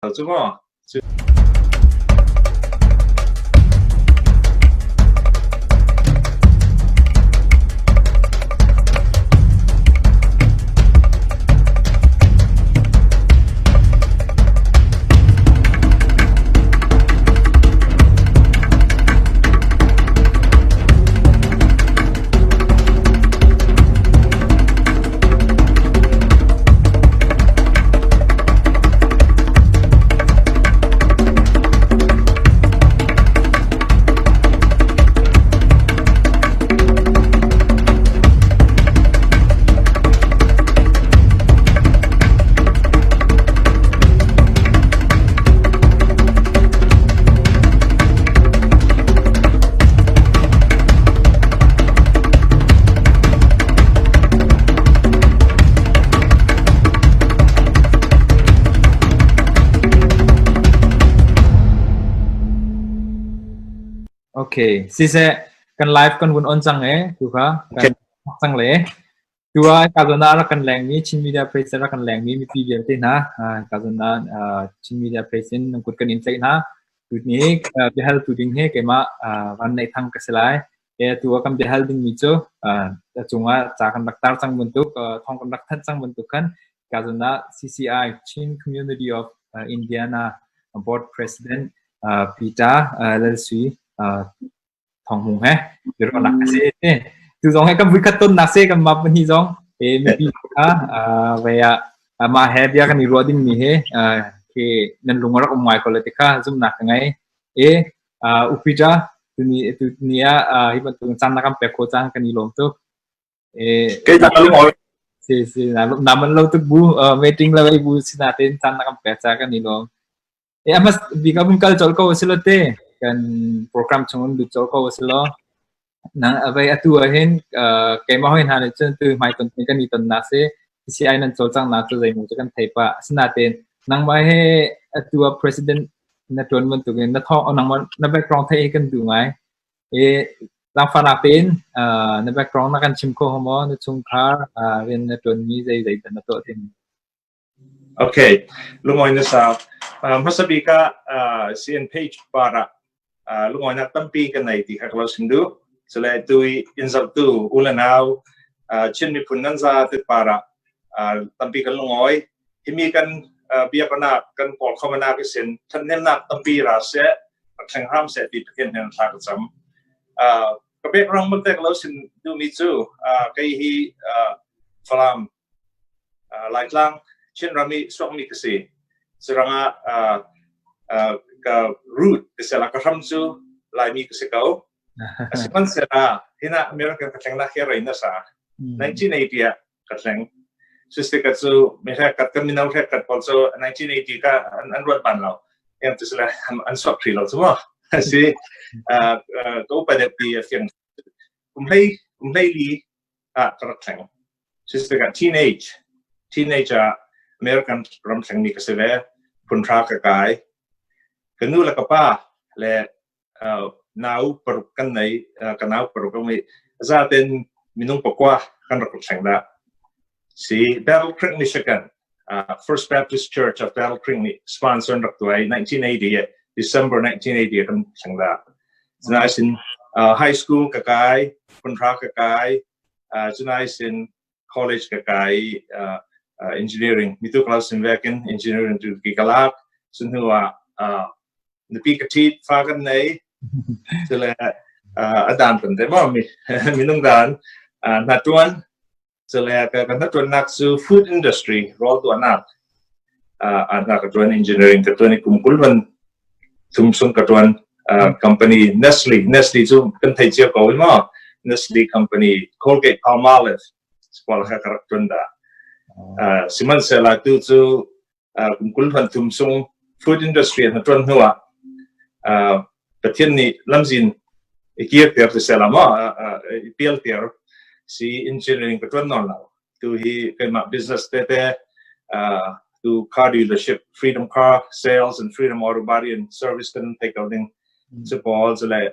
Cu maw? Okay, siseh kan live kan vun on cang e tu kha kan cang le tu ah ka zona rak kan leng mi Chin Media Page rak kan leng mi mipi vialte hna ka zona Chin Media Page in nan kut kan in tlaih hna tu ni biahal tu ding he keimah van nei thang ka si lai E tu ah kan biahal dingmi cu a cungah ca kan rak tar cang bantuk, thawng kan rak thanh cang bantuk khan ka zawn ah CCI Chin Community of Indiana Board President Peter Lalsui Thawng Hmung he biaruahnak a si. Tu zong he kan vuikhat tonnak si kan mah pahnih zong e mipi kha vei ah mah he bia kan i ruah dingmi he khi nan lung a rak um ngai ko le ti kha zumhnak ka ngei. E U Peter, tuni tuni ah hi bantuk caan na kan pek khawh caan kan i lawm tuk. Kei ta ka lung Si si na na man lo tuk bu meeting la bu sinatin caan na kan pek ca kan i lawm. E amas bik abun kal chol ko silo te kan program chung lut chol ko silo. Nang avei atu ah hin keimah hoi hna nih cun tu hmaiton kan i tonnak si CCI nan cawlcanghnak cu zeimaw cu kan thei pah. Asinain nangmah he atu ah president na ṭuan bantukin na thawng nangmah na background theih hi kan duh ngai. I zaangfahnak tein na background na kan chim kho hnga maw? Na chungkhar rian na ṭuanmi zei zei dah na tuah timi? Okay, lungawi na sau. Hmasa bik ah CN page par ah lungawinak tampi ka nei ti kha ka lo sim duh. Cule tu i in zohtu u le nau Chin miphun nan za te par ah tampi kan lungawi. Himi kan biaknak kan pawl khomanak isin thathnemnak tampi ra seh, rak thleng hram seh ti Pathian hnen thla ka cam. Ka background malte ka lo sim duhmi cu kei hi Falam Laitlang Chinram i suakmi ka si. Sarangah ka root ka sela ka hram cu Laimi ka si ko. Sihmanhsehlaw hinah American ka thlengnak hi rei na sa. 1980 ah ka thleng. Sisika cu mi kat kan mino kat pawl cu 1980 ka an ruat ban lo. Em tu sila an suak thri lo cu mo. Si ka upa deuh ti a fiang. Kum hlei kum hlei li ah ka rak thleng. Sistikah teenage, teenage ah American ram thlengmi ka si ve. Phunhra ka kai. Ka nu le ka pa le nau paruk kan nei, ka nau paruk ka ngei. Zaten minung pakua kan rak thleng dah. Si Battle Creek, Michigan, First Baptist Church of Battle Creek nih sponsor rak tuai 1980 December 1980 kan thleng dah. Sinain high school ka kai, phunhra ka kai, Cunaisin college ka kai engineering mitu class in vekin engineering tu ki kalak cun ah nupi ka ṭhit fa kan nei cule a dan kan te maw mi minung dan hna ṭuan cule ka kan ṭuannak cu food industry rawl tuahnak hna ka ṭuan engineering ka ṭuan i kum kul van thum sung ka ṭuan company Nestle Nestle cu kan thei cio ko maw Nestle company Colgate Palmolive squal kha ka rak ṭuan dah sihmanhsehlaw tu cu kum kul hman thum sung food industry na ṭuan hnu ah Pathian nih lamzin i kir ter ti sela maw i pial ter si engineering ka ṭuan nawn lo Tu hi keimah business tete tu car dealership Freedom Car Sales and Freedom Auto Body and Service kan thei ko ding cu pawl cu le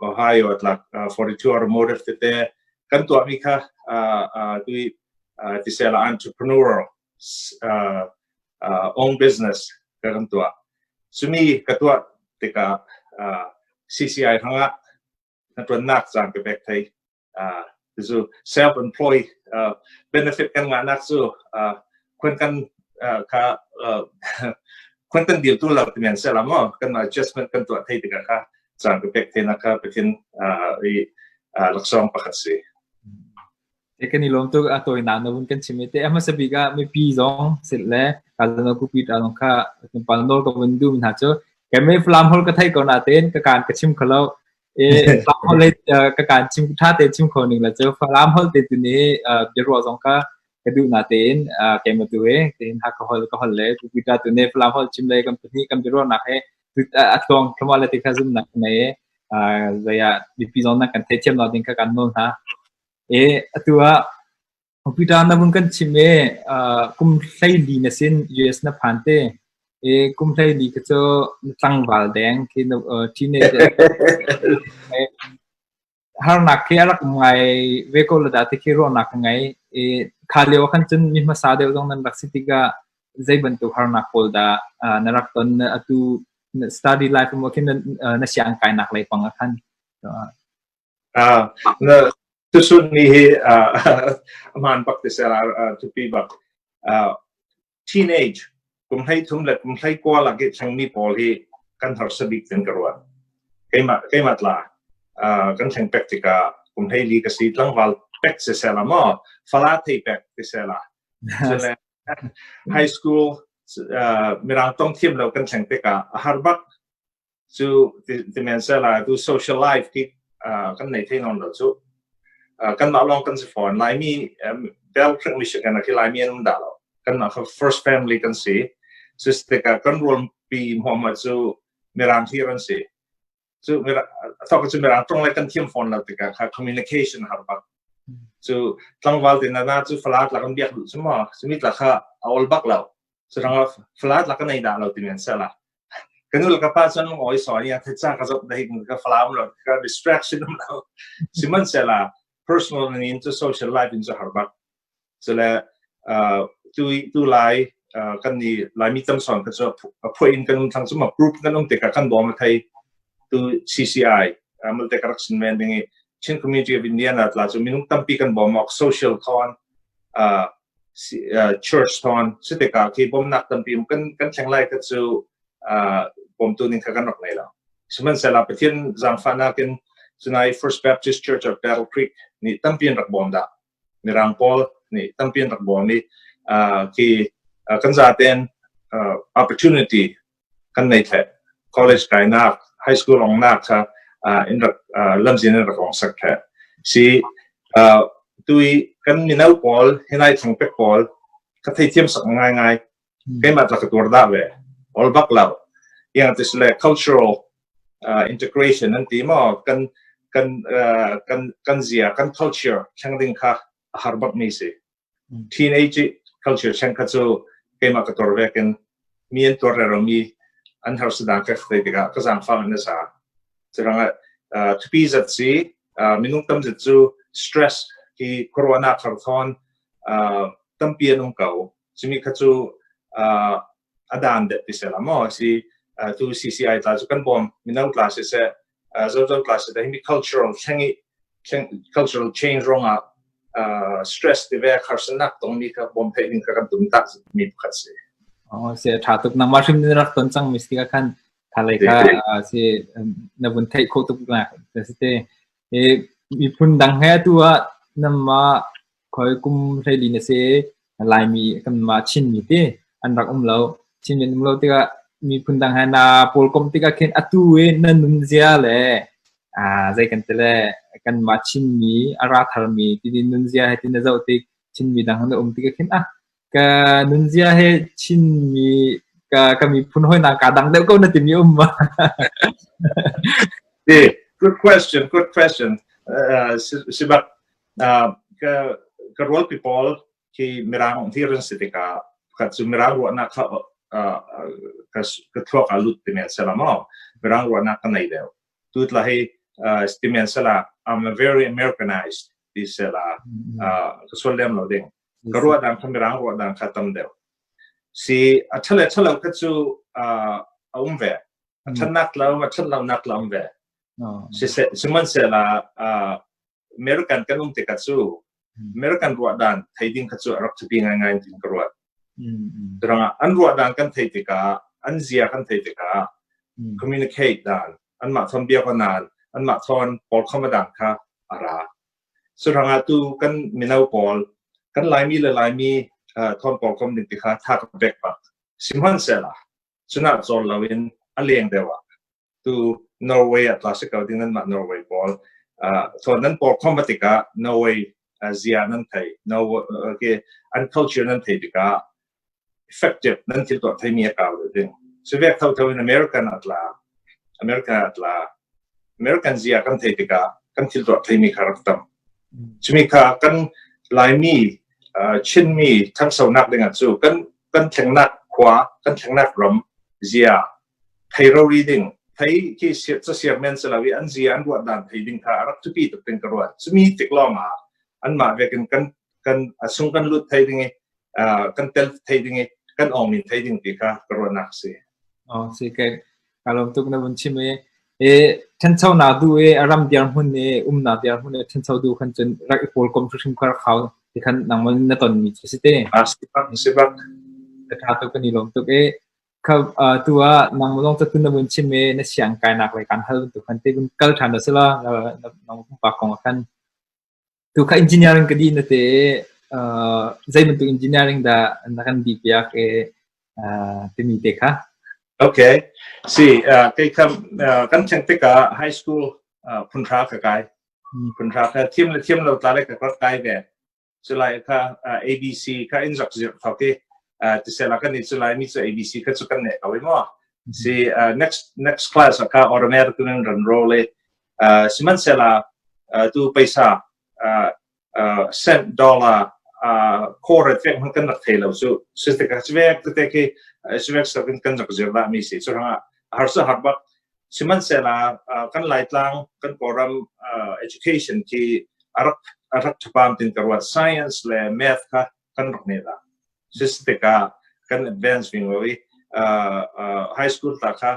Ohio atlak 42 Automotive tete kan tuahmi kha tu tisela entrepreneurial. Own business ka kan tuah. Cumi ka tuah tikah CCI hrangah na ṭuannak caan ka pek thei. Cu self-employed benefit kan ngahnak cu khon kan kha khon kan dil tu lo ti men se la maw kan adjustment kan tuah thei tikah kha caan ka pek thei nak kha Pathian i laksawng pakhat si. Te kan i lawm tuk. A tawinak na vun kan chim i te a hmasa bik ah mipi zong sit le kalano kupi ta zong kha tlawmpal nawl ka vun duh mi hna cu kei Falam holh ka thei ko natein ka kaan ka chim kho lo i Falam holh ka kaan chim tha te chim kho ning la cu Falam holh te tu nih biaruah zong kha ka duh natein keimah tu he tein Hakha holh ka holh le kupi ta tu nih Falam holh chim le kan pahnih kan biaruahnak he a tluang thluahmah le ti kha zumnak ka nei i zei ah mipi zong nan kan theithiam nak ding kha kan nawl hna. E atu ah computer na vun kan chim i kum 14 na sin US na phan te. E kum 14 ka cu na tlangval deng khi na teenager. Harnak khi a rak um ngai ve ko la dah ti khi ruahnak ka ngei. E kha lio khan cun mi hmasa deuh zong nan rak si tikah zei bantuk harnak pawl dah na rak ton? Atu study life mo khin na siang kainak lei pang ah khan? Na tusun ni hi aman bak te sela tupi bak. Teenage kum hlei thum le kum hlei kua lak i thlengmi pawl hi kan harsa bik ten ka ruat. Keimah keimah tla kan thleng pek tikah kum hlei li ka si, tlangval pek se sela maw, fala thei pek te sela. Cule high school mirang tong thiam lo kan thleng tikah a har bak. Cu ti men sela tu social life ki kan nei thei non lo cu. Kanmah lawng kan si fawn. Laimi Bell Creek, Michigan ah khi Laimi an um dah lo. Kanmah kha first family kan si. Cu tikah kan rualpi Muhammad cu Mirang hlir an si. Cu thawk cu Mirang tong le kan thiam fawn lo tikah kha communication har bak. Cu tlangval te na na cu falat la kan biak duh cu maw, cumi tla kha a ol bak lo. Cu falat la kan ei dah lo ti men sela. Ka nu le ka pa cun oi sawi ya thecha ka zop dai ka falam lo ka distraction um lo. Sihmanhsehlaw personal in cu social life in cu har bak. Cule tu tu lai kan ni Laimi tam son ka cu phuai in kan um thang cu ma group kan um tikah kan bawm thei tu CCI malte ka rak sin men ding i Chin Community of Indiana tla cu minung tampi kan bawm ok social con church thon si tikah khi bawmnak tampi um kan kan thleng lai ka cu bawmtu ning kha kan rak nei lo. Sihmanhsehlaw Pathian zaangfahnak in cunai First Baptist Church of Battle Creek nih tampi an rak bawm dah. Mirang pawl nih tampi an rak bawm i khi kan zaten opportunity kan nei the. College kainak, high school ongnak kha in rak lamzin in rak ong sak the. Si tui kan mino pawl hinai thang pek pawl ka theithiam sak ngai ngai. Keimah tla ka tuar dah ve. Ol bak lo. Yang tis le cultural integration an ti maw, kan kan kan kan zia, kan culture thleng ding kha a har bak mi si. Teenage culture chen kha cu keimah ka tuar vekin mi an tuar rero mi an harsa ka thei tikah ka zaangfang in sa. Curangah thupi zat si minung tam zat cu stress hi khuaruahnak har thon tampi an um ko. Cumi kha cu a dan deuh ti sela maw si tu CCI tla cu kan bawm mino tla si seh, zozo tla si hi mi cultural thleng i cultural change rongah stress ti ve harsanak tong mi kha bawm theih ding kha kan tum tak mi pakhat si. Oh, se tha tuk. Nangmah hrim ni rak ton cang mi si ka khan thalei kha si na vun theih kho tuk na si te. E miphun dang he tu ah nama khoi kum 14 na si, Laimi kanmah Chinmi ti an rak um lo. Chinmi an um lo tikah miphun dang he naa pawlkomh tikah khin atu i na nunzia le zei kan ti le kanmah Chinmi a ra tharmi ti nunzia he ti na zoh tik, Chinmi dang na um tikah khin ah ka nunzia he Chinmi ka ka miphun hawi kaa dang deuh ko na timi um ma? Hey, good question, good question. Sibak ka ka rualpi pawl khi Mirang thir an si tikah pakhat cu Mirang ruahnak kha ka ka thluak ah lut ti men sela maw, Mirang ruahnak ka nei deuh tu tla hi ti men sela. I'm a very Americanized ti sela ka sual lem lo ding. Ka ruah dang kha Mirang ruah dang kha tam deuh. Si a ṭhale ṭhalo kha cu a um ve. A ṭhatnak la um, a ṭhat lonak la um ve. Sihmanhsehlaw American kan um tikah cu American ruahdan thei ding kha cu a rak thupi ngaingai tin ka ruat. Durangah an ruahdan kan thei tikah, an zia kan thei tikah, communicate dan, anmah thon biak nan, anmah thon pawl khamadan kha a ra. Surangah tu kan mino pawl, kan Laimi le Laimi thon pawl kom ding ti kha tha ka pek bak. Sihmanhsehlaw, cunah cawl loin a leng deuh ah tu Norway ah tla si ko ding nanmah Norway pawl thon nan pawl khom tikah Norway zia nan thei Norway an culture nan thei tikah effective nan thil tuah theimi a kau ding sivek tho tho in American ah tla American ah tla American zia kan thei tikah kan thil tuah theimi kha rak tam chumi kha kan Laimi Chinmi ṭhangsonak dingah cu kan kan thlengnak khua kan thlengnak ram zia thei rori ding thei khi casiak men si lo i an zia an ruah dan thei ding kha a rak thupi tuk ding ka ruat cumi tik lawng ah anmah vekin kan kan a sung kan lut thei ding i kan tel thei ding i kan ong min thei ding ti kha ka ruahnak si. Oh si ke kalom tuk na vun chim i e ṭhanchonak du i a ram dirhmun i umnak dirhmun i ṭhancho du khan cun rak i pawl kom hrim kha khau ti khan nangman na ton mi cu si te. A si bak si bak. Ka ṭha tuk kan i lawm tuk i Kha tu ah nang zong catun na vun chim i na siang kainak lei kan hal bantuk khan te vun kal ṭhan da sila nang pumpak kong ah khan. Tu kha engineering ka dih na te zei bantuk engineering dah na kan dih piak i timi te kha. Okay. Si, kei kha kan theng tikah high school phunhra ka kai. Phunhra kha thiam le thiam lo tla le ka kai ve. Culai kha ABC kha in rak zirh thok i tisela kan i culai mi cu ABC kha cu kan ne ko i maw si next next class kha automatic in ran roll i sihmanhsehla tu paisa cent dollar quarter fek hman kan rak thei lo cu sitika svek tete khi svek sakin kan rak zir la mi si cu rangah harsa har bak Sihmanhsehlaw kan Laitlang kan Kawlram education khi a rak a rak ṭhapam tin ka ruat. Science le math kha kan rak nei la. Sis tikah kan advance ving lo i high school ta kha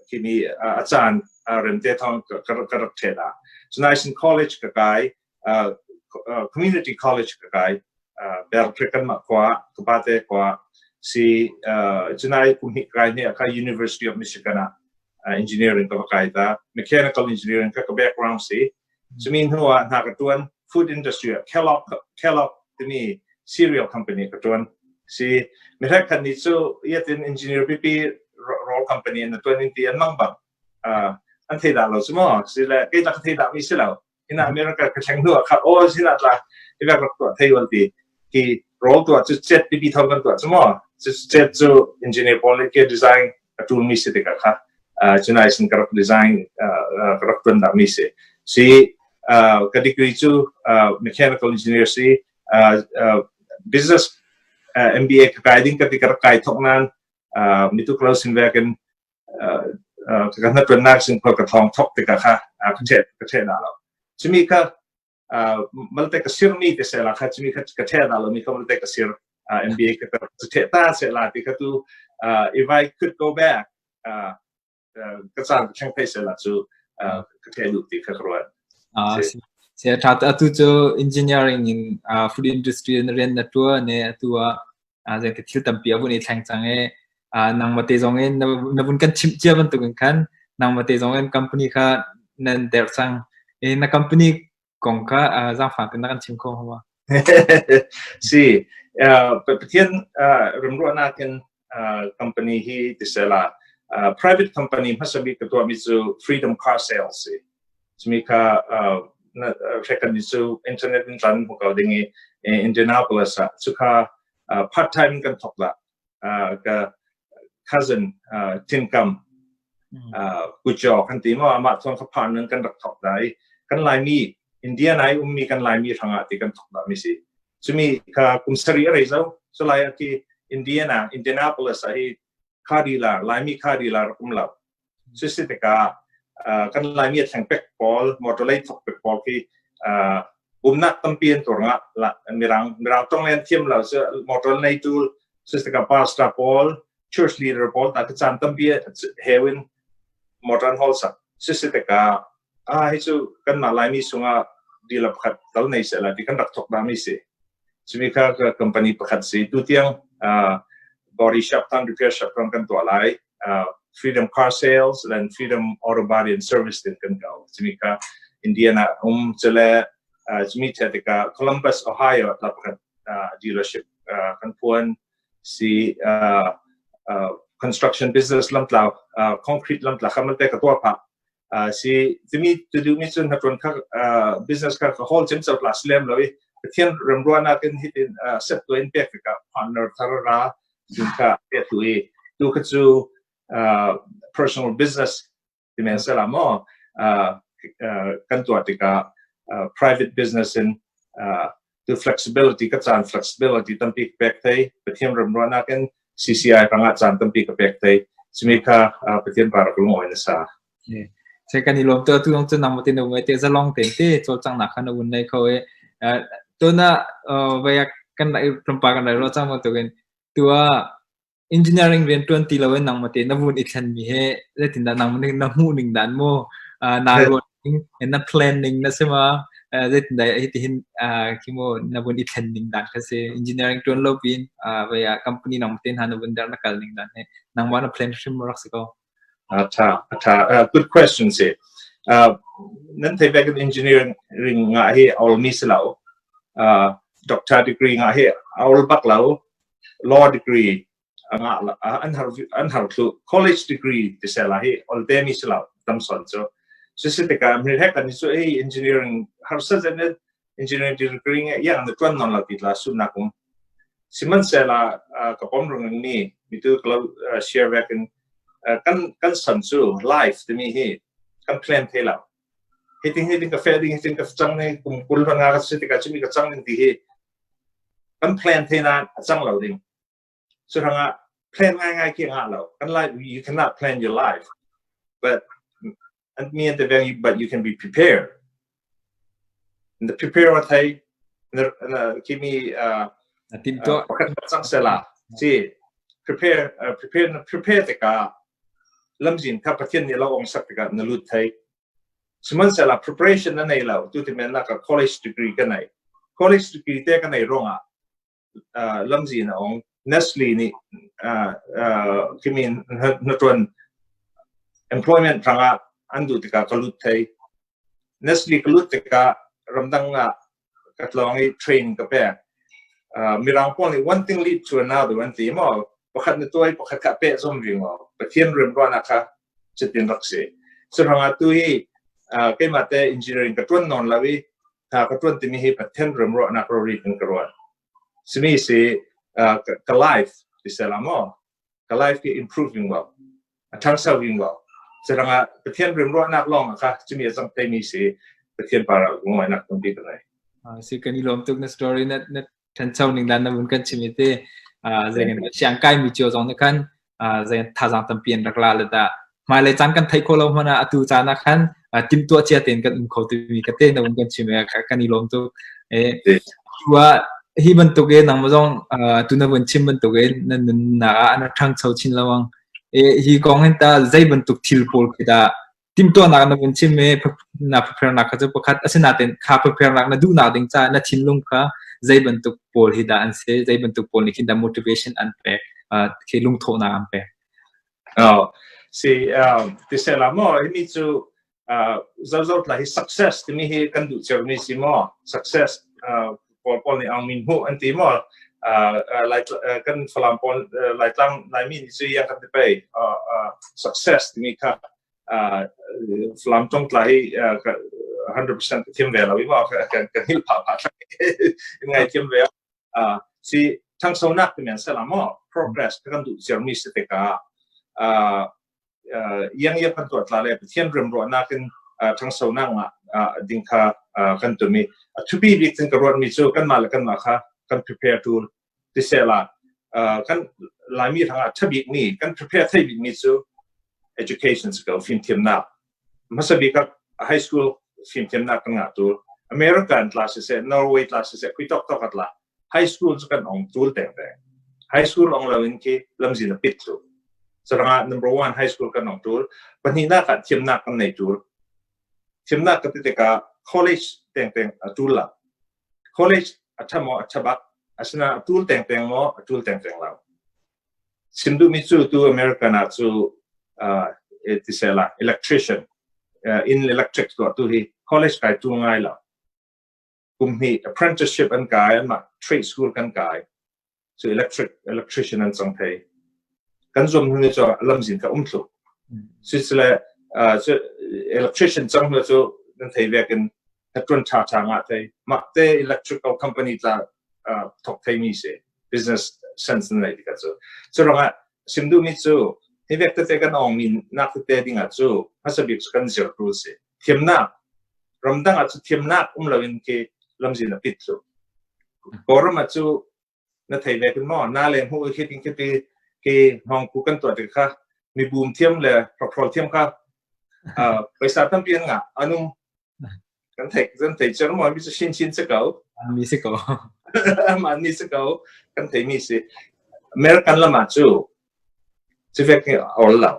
khimi a caan remte thawng ka rak ṭhe la. Cunaisin college ka kai, community college ka kai. Berkeley kanmah khua ka pate khua si cunai kum hnih kai hne kha University of Michigan ah engineering ka va kai ta mechanical engineering ka ka background si cumi hnu ah hna ka tuan food industry ah Kellogg Kellogg timi cereal company ka tuan si mi khat ni cu yatin engineer pipi roll company na tuan in ti an mang bang an thei dah lo cu mo si le kei ta ka thei dah mi si lo ina America ka thleng hnu ah kha o sina tla iba rak tuah thei wal ti ki role tuah cu chet pipi thong kan tuah cu mo chet cu engineer pawl nih ke design a tul mi si tikah kha chunai sin ka rak design ka rak tuan dah mi si si ka degree cu mechanical engineer si business MBA ka kai ding ka ti ka rak kai thok nan mitu closing vekin ka hnattuannak sin khua ka thawng thok tikah kha ka ṭhe ka ṭhe na lo cumi kha malte ka sirmi te se la kha cumi kha ka ṭhe na lo mi kha malte ka sir MBA ka ka ṭhe ta se la ti kha tu if I could go back ka caan ka thleng thei se la cu ka ṭhe duh ti kha ka ruat. Si ṭha atu cu engineering in food industry in rian na ṭuan ne atu ah zei thil tampi a vun i thleng cang i nangmah te zong in na vun kan chimh cia bantukin khan nangmah te zong in company kha nan derh cang i na company kong kha zaangfah tein na kan chim kho hnga ma? Si, Pathian remruahnak in company hi tisela private company hmasa bik ka tuahmi cu Freedom Car Sales si. Cumi kha hrekan ni cu internet in tlan hmu ko ding i Indianapolis ah cukha part time kan thok la ka cousin Tin Kam Kujaw kan ti maw amah chuan kha phan nan kan rak thok da i kan Laimi Indiana i ummi kan Laimi hrangah ti kan thok da mi si cumi kha kum sari a rei zo culai ah ki Indiana Indianapolis ah hi car dealer Laimi car dealer rak um lo Cusi tikah kan Laimi a thleng pek pawl, motor lei thawk pek pawl khi umnak tampi an tur ngah. Mirang mirang tong le an thiam lo cu motor nei tu Sistika pastor pawl, church leader pawl ta caan tampi hewin motor hall sak. Sisitika ah hi cu kanmah Laimi sungah dealer pakhat tal nei seh la ti kan rak thok da mi si. Cumi kha ka company pakhat si. Tu tiang body shop tan repair shop kan kan tuah lai. Freedom Car Sales and Freedom Auto Body and Service tin kan kau. Cumi kha Indiana um chele cumi the tikah Columbus, Ohio la pakhat dealership kan phuan si construction business lamtlau concrete lamtla khamal te ka tua pha si timi tu du mi cun hnaṭuan kha business kha ka hol cem cho class lem lo i Pathian remruahnak in hitin set tu in pek tikah partner thar ra ding kha pe tu i tu kha cu personal business timen sela mo kan tuah tikah private business in tu flexibility ka caan flexibility tampi ka pek thei. Pathian remruahnak in CCI rangah caan tampi ka pek thei. Simi kha Pathian para ka lungawi na sa. Se kan i lawm tu tu dong cu nang te no ngai te zalong te te cawlcang nak khan un nei kho e to na vaya kan lai tlawmpal kan lai ro chang bantukin tua engineering rian ṭuan ti loin nangmah te na vun i thlenmi he zeitindah nangmah nih na hmuh ning dan mu naa ruat ning na plan ning na si ma? Zeitindah hitihin khi mu na vun i thlen ning dan kha si? Engineering ṭuan lo pin vei ah company nangmah te hna na vun der na kal ning dan he nangmah na plan hrim rak si ko. A ṭha, a ṭha. Good question si. Nan thei bek in engineering ngah hi aul mi si lo. Doctor degree ngah hi aul bak lo. Law degree an har an har thlu. College degree ti sela hi olte mi si lo tam son cu. Sisi tikah mi he kan cu ei engineering harsa zen engineering degree nge yang na tuan non lo ti tla sun na kum. Sihmanhsehla ka pom rung mi mitu klo share back in kan kan san cu life timi hi kan plan the lo. Hitin hitin ka fe ding hitin ka cang ni kum kul nga ka si tikah chimi ka cang ding ti hi kan plan the na a cang lo ding. So rangah plan ngai ngai ki nga lo. Kan life, you cannot plan your life, but and me and the very, but you can be prepared. And the prepare wa thai na kimi tim to pakhat cang sela si prepare prepare prepare tikah lamzin kha Pathian nih lo ong sak tikah na lut thai. Sihmanhsehlaw preparation na nei lo. Tu ti men ka college degree ka nei. College degree te ka nei ruangah lamzin a ong. Nestle nih kimi na tuan employment rangah an duh tikah ka lut thai. Nestle ka lut tikah ramdang ah ka tlawng i train ka pek. Mirang pawl nih one thing lead to another an ti maw? Pakhat na tuai, pakhat kha peh zom vi maw? Pathian remruahnak kha cutin rak si. Curuangah tu hi keimah te engineering ka tuan nawn lo i ka tuan timi hi Pathian remruahnak rori kan ka ruat. Simi si ka life ti sela maw? Ka life ki improving well. A ṭhangso ving well. Curuangah Pathian remruahnak lawng kha cumi a cang mi si Pathian para ngainak tampi ka ngei. Si kan i lawm tuk na story na na ṭhancho ning dan na vun kan chim i te zei siang kai mi cio zong nih khan zei thazaang tampi an rak la le dah hmailei caan kan theih kho lo hmanh ah atu caan ah khan timhtuah cia tein kan um kho timi ka te na vun kan chim i kan i lawm tuk. E hi bantuk in nangmah zong tu na vun chim bantuk in na nunnak ah na ṭhangcho chin lengmang. E hi kong hin ta zei bantuk thil pawl khi dah timhtuahnak na vun chim i na prepare nak kha cu pakhat asinain kha prepare nak na duhnak ding caah na thinlung kha zei bantuk pawl hi dah an si, zei bantuk pawl nih khin dah motivation an pek, khi lungthawhnak an pek? Oh, si tisela mo himi cu zozo tla hi success timi hi kan duh cio mi si mo. Success pawl pawl nih ang min hmu an ti mo. Lai kan Falam pawl, Laitlang Laimi nih cu yang kan ti pei success timi kha. Falam tong tla hi 100% ka thiam ve lo i mo, kan kan hil pha pha ngai thiam ve. Si thangsonak ti men sela mo, progress kan duh cio mi si tikah yang yang kan tuah tla le Pathian remruahnak in ṭhangsonak ding kha kan tum i a thupi bik cun ka ruat mi cu kanmah le kanmah kha kan prepare tul ti sehla kan Laimi hrangah ṭhabik mi kan prepare thei bik mi cu education si ko, fimthiamnak. Hmasa bik ah high school fimthiamnak kan ngah tul. American tla siseh, Norway tla siseh, khui tok tok atla high school cu kan ong tul teng teng. High school ong lo in khi lamzin a pit thlu. Saranga number one high school kan ong tul. Pahnihnak ah thiamnak kan nei tul. Thiamnak ka ti tikah college tengteng a tul la. College a ṭha maw a ṭha bak. Asina a tul tengteng maw a tul tengteng lo. Chim duhmi cu tu American ah cu uh, tisela electrician uh, in electric tuah tu hi college kai tu ngai lo. Kum hnih apprenticeship an kai anmah trade school kan kai cu electric electrician an cang thei kan zuam hnu cu lamzin ka um thlu sisile cu electrician cang hnu cu nan thei vekin ṭuan ṭha ṭha nga thei mah te electrical company tla thok thei mi si business sense nan nei tikah cu cu ruangah sim duhmi cu hi vek tete kan ong mi nak tete dingah cu hmasa bik cu kan zir tu si thiamnak ramdang ah cu thiamnak um loin khi lamzin a pit cu Kawlram ah cu na thei ve kin maw na le hmu khi ting khi khi hmong ku kan tuah tik kha mi bum thiam le hrokrol thiam kha paisa tampi an ngah anum kan thei kan thei cer mo mi cu shin chin si ko mi si ko ma ni si ko kan thei mi si American lama cu cu vek hi ol lo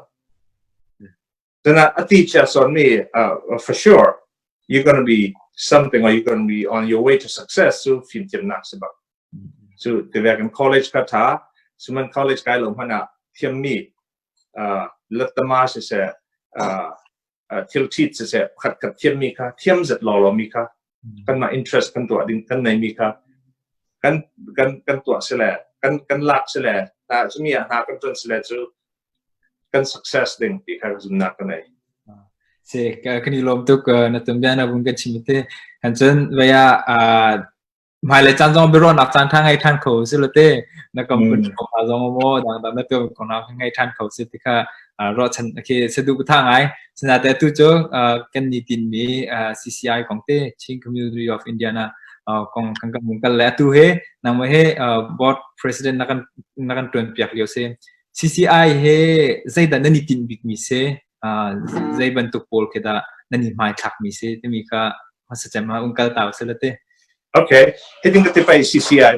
Then a teacher on me, for sure, you're going to be something or you're going to be on your way to success cu fimthiamnak si bak. Cu tivekin college ka tha, suman college kai lo hmanh ah thiammi lattama siseh, thil ṭhit siseh, khat khat thiammi kha, thiam zet law law mi kha, kanmah interest kan tuah ding kan nei mi kha kan kan kan tuah sile kan kan lak sile ta cumi ah hna kan ṭuan sile cu kan success ding ti kha zumnak ka nei. Si kan i lawm tuk na tumbia na vun kan chim te han cun vaya hmailei caan zong biaruahnak caan ṭha ngei ṭhan kho si lo te na company kong hna zong maw dangdang na tuah kong hna ngei ṭhan kho si ti kha ruahchan khi sadu ka tha ngai sinate tu cu kan ni tin mi CCI kong te Chin Community of Indiana kong kan kan kal le atu he nangmah he board president na kan na kan tuan piak lio si CCI he zeidah nan i tinh bikmi si? Zei bantuk pawl khi dah nan i hmaithlakmi si timi kha hmasa cem ah un kal ta usih la ti. Okay, hitin ka ti pai CCI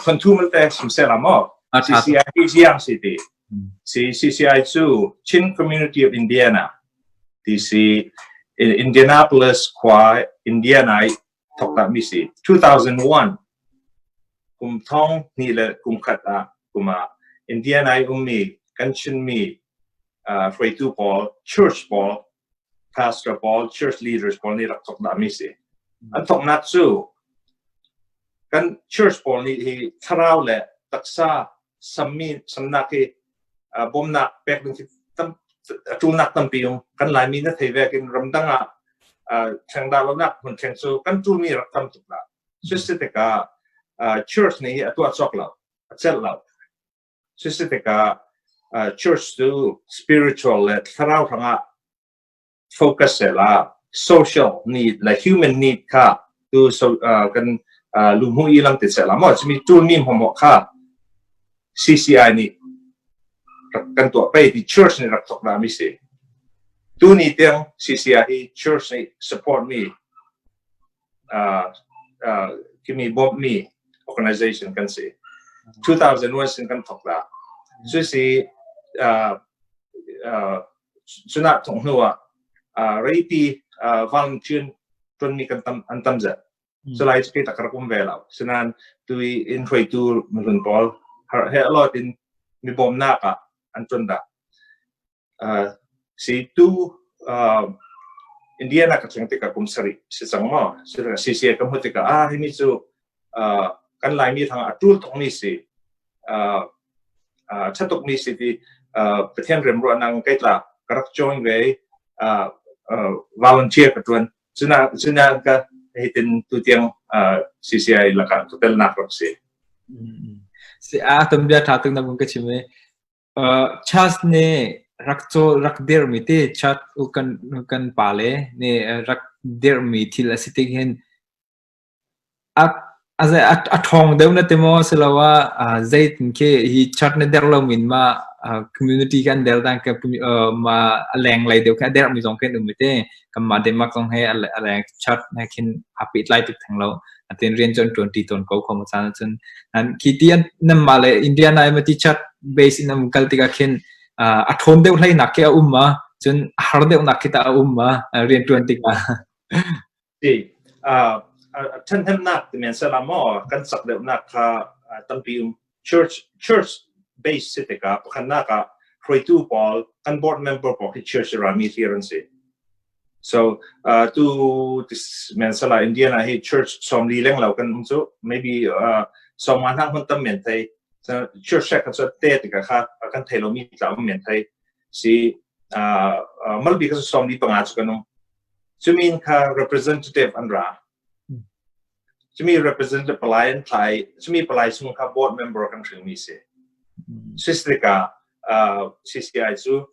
thon malte sim se la mo. CCI hi ziang si ti. Si CCI cu Chin Community of Indiana ti si Indianapolis khua Indiana i thok ta mi si 2001 kum thong hnih le kum khat ah kum ah Indiana i ummi kan Chinmi hruaitu pawl, church pawl, pastor pawl, church leaders pawl nih rak thok mi si. An thoknak cu kan church pawl nih hi thlarau le taksa sammi samnak hi bawmnak pek ding tam ṭulnak tampi um kan Laimi na thei vek in ramdang ah thleng dah lonak hmun thleng cu kan ṭulmi rak tam tuk la. Cusi tikah church nih hi a tuah cawk lo, a celh lo. Cusi tikah church cu spiritual le thlarau hrangah focus sehla social need le human need kha tu so kan luhmu i lang ti sehla maw cumi ṭulmi hmawmawh kha CCI nih kan tuah pei ti church nih rak thok na mi si tu ni tiang CCI hi church nih support mi kimi bawmh mi organization kan si 2001 sin kan thok la cu si cunah thong hnu ah reipi volunteer ṭuanmi kan tam an tam zet culai cu tak rak um ve lo sinan tui in hruaitu mihlun pawl he alot in mi bawmnak ah an ṭuan dah si tu Indiana ka cheng tikah kum sarih si cang maw si si ka hmu tikah ah himi cu kan Laimi thang a ṭul tukmi si ṭha tukmi si ti Pathian remruahnak kai tla ka rak join ve volunteer ka ṭuan cuna cuna ka hitin tutiang CCI lakah ka telnak rak si. Si a tam bia ṭha tuk na vun ka chim i Charles nih rak caw rak dirhmi ti Charles kan kan pa le nih rak dirhmi thil a si tik hin A ṭhawng deuh na ti maw asiloah zeitin khi hi chart na derh lo min ma Community kan del dan ka ma a leng lei deuh kha der mi zong kan um te. Kan ma Denmark zong he a leng chat he khin a pit lai tuk theng lo. Atin rian chon 20 ton ko khom chan cun an khi ti an nam ma le Indiana ma ti chat base in am kal tika khin a thon deuh hlei nak ke a um ma cun har deuh nak khi ta a um ma rian tuan tikah. Si ṭhathnemnak ti men sela maw kan sak deuhnak kha tampi um. Church base si tikah pakhatnak ah hruaitu pawl kan board member pawl khi church rami hlir an si. So tu this men sala Indiana hi church 40 leng lo kan um cu, maybe 50 hna hmun tam men thei. Church ka cu te tikah kha kan thei lomi tla um men thei si. Malbi ka 45 cu kan um. Cumin kha representative an ra. Cumi representative palai an thlai. Cumi palai chung kha board member kan hringmi si. Swiss tikah CCI cu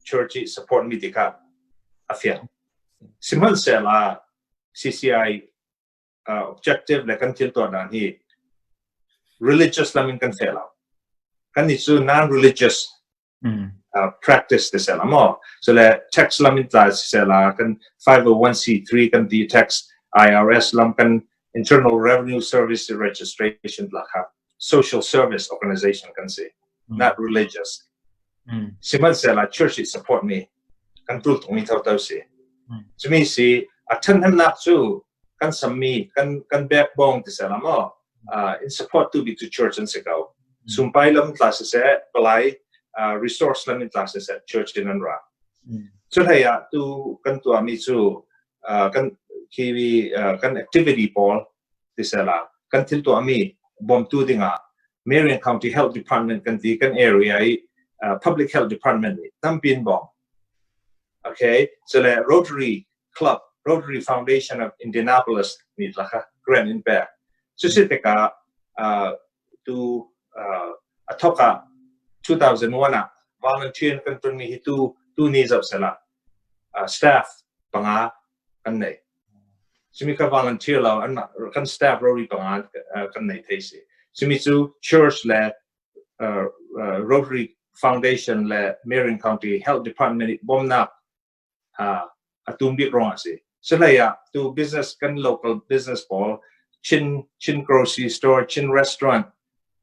church i support mi ti kha a fiang. Sihmanhsehlaw CCI objective le kan thil tuah dan hi religious lam in kan fe lo. Kan nih cu non-religious practice te sela maw. So le tax lam in tla si sela kan 501c3 kan ti, tax IRS lam kan Internal Revenue Service registration la kha social service organization kan si, not religious. Sihmanhsehlaw church i support mi kan tul tung mi tho to si. Cumi si a ṭhathnemnak cu kan sammi kan backbone ti sela maw in support tu bik cu church an si ko. Sumpai lam tla siseh, palai resource lam in tla siseh, church in an ra. Cu hlei ah tu kan tuahmi cu kan khi kan activity pawl ti sela kan thil tuahmi bawmtu dingah Marion County Health Department kan ti, kan area i Public Health Department nih tampi in bawm. Okay, so le Rotary Club, Rotary Foundation of Indianapolis nih tla kha grant in pek. Cusi tikah tu a thok ah 2001 ah volunteer kan tonmi hi tu tu ni zoh sela staff panga kan nei. Simi ka volunteer lo an kan staff rori panga kan nei thei si. Simi cu church le Rotary Foundation le Marion County Health Department nih bawmnak a tum bik ruangah a si. Cuhlei ah tu business kan local business pawl Chin grocery store, Chin restaurant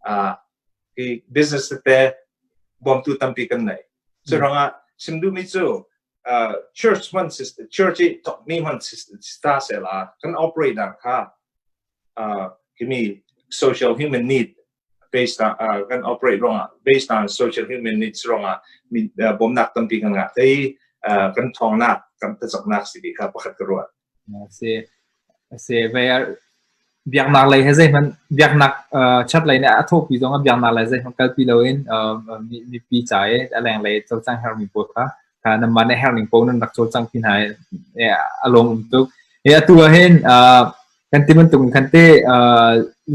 hi business tete bawmtu tampi kan nei. Cu ruangah sim duhmi cu church hman church i thokmi hman ta sela kan operate dan kha kimi social human need based on kan operate ruangah, based on social human needs ruangah bawmnak tampi kan ngah thei, kan thawngnak kan tacaknak si ti kha pakhat ka ruat. Si si ve biaknak lei he zeihmanh biaknak chat lei nih a thawhpi zong ah biaknak lei zeihmanh kalpi loin mipi ca i a lenglei cawlcang hermi pawl kha kha nanmah nih herning paoh nan rak cawlcang pi hna i a lawm um tuk. Hi atu ah hin kan ti bantuk in khan te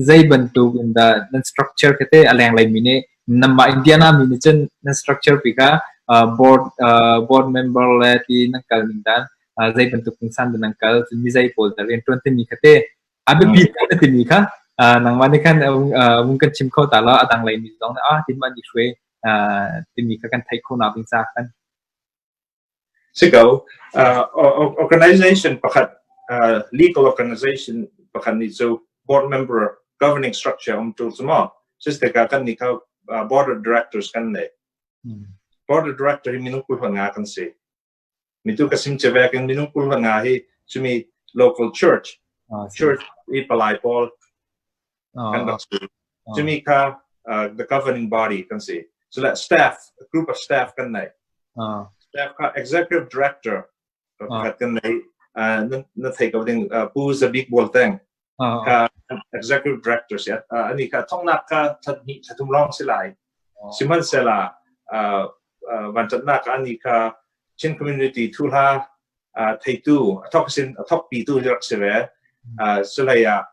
zei bantuk in dah nan structure kha te a lenglei mi nih nanmah Indiana mi nih cun nan structure pi kha board board member le ti nan kal ning dan zei bantuk in san nan kal, mi zei pawl dah rian ṭuan timi kha te a biapi na timi kha nangmah nih khan vung kan chim kho ta lo, a dang lei mi zong nih ah tin mah nih hruai timi kha kan theih khawhnak ding ca khan. Si ko. Organization pakhat, legal organization pakhat nih cu board member governing structure um tul cu maw. Sis tikah kan nih kha board of directors kan nei. Board of director hi minung 25 kan si. Mitu ka sim chevek in minung 25 hi cumi local church church i palai pawl kan rak si. Cumi kha the governing body kan si. So that staff, a group of staff kan nei. Staff kha executive director pakhat kan nei, na thei ko ding, Pu Zabik Bualteng kha executive director si. Ani kha thongnak kha thlat 2 3 lawng si lai. Sihmanhsehlaw vanṭhatnak ani kha Chin community thuhla theitu a thok sin a thok pitu rak si ve. Sulei ah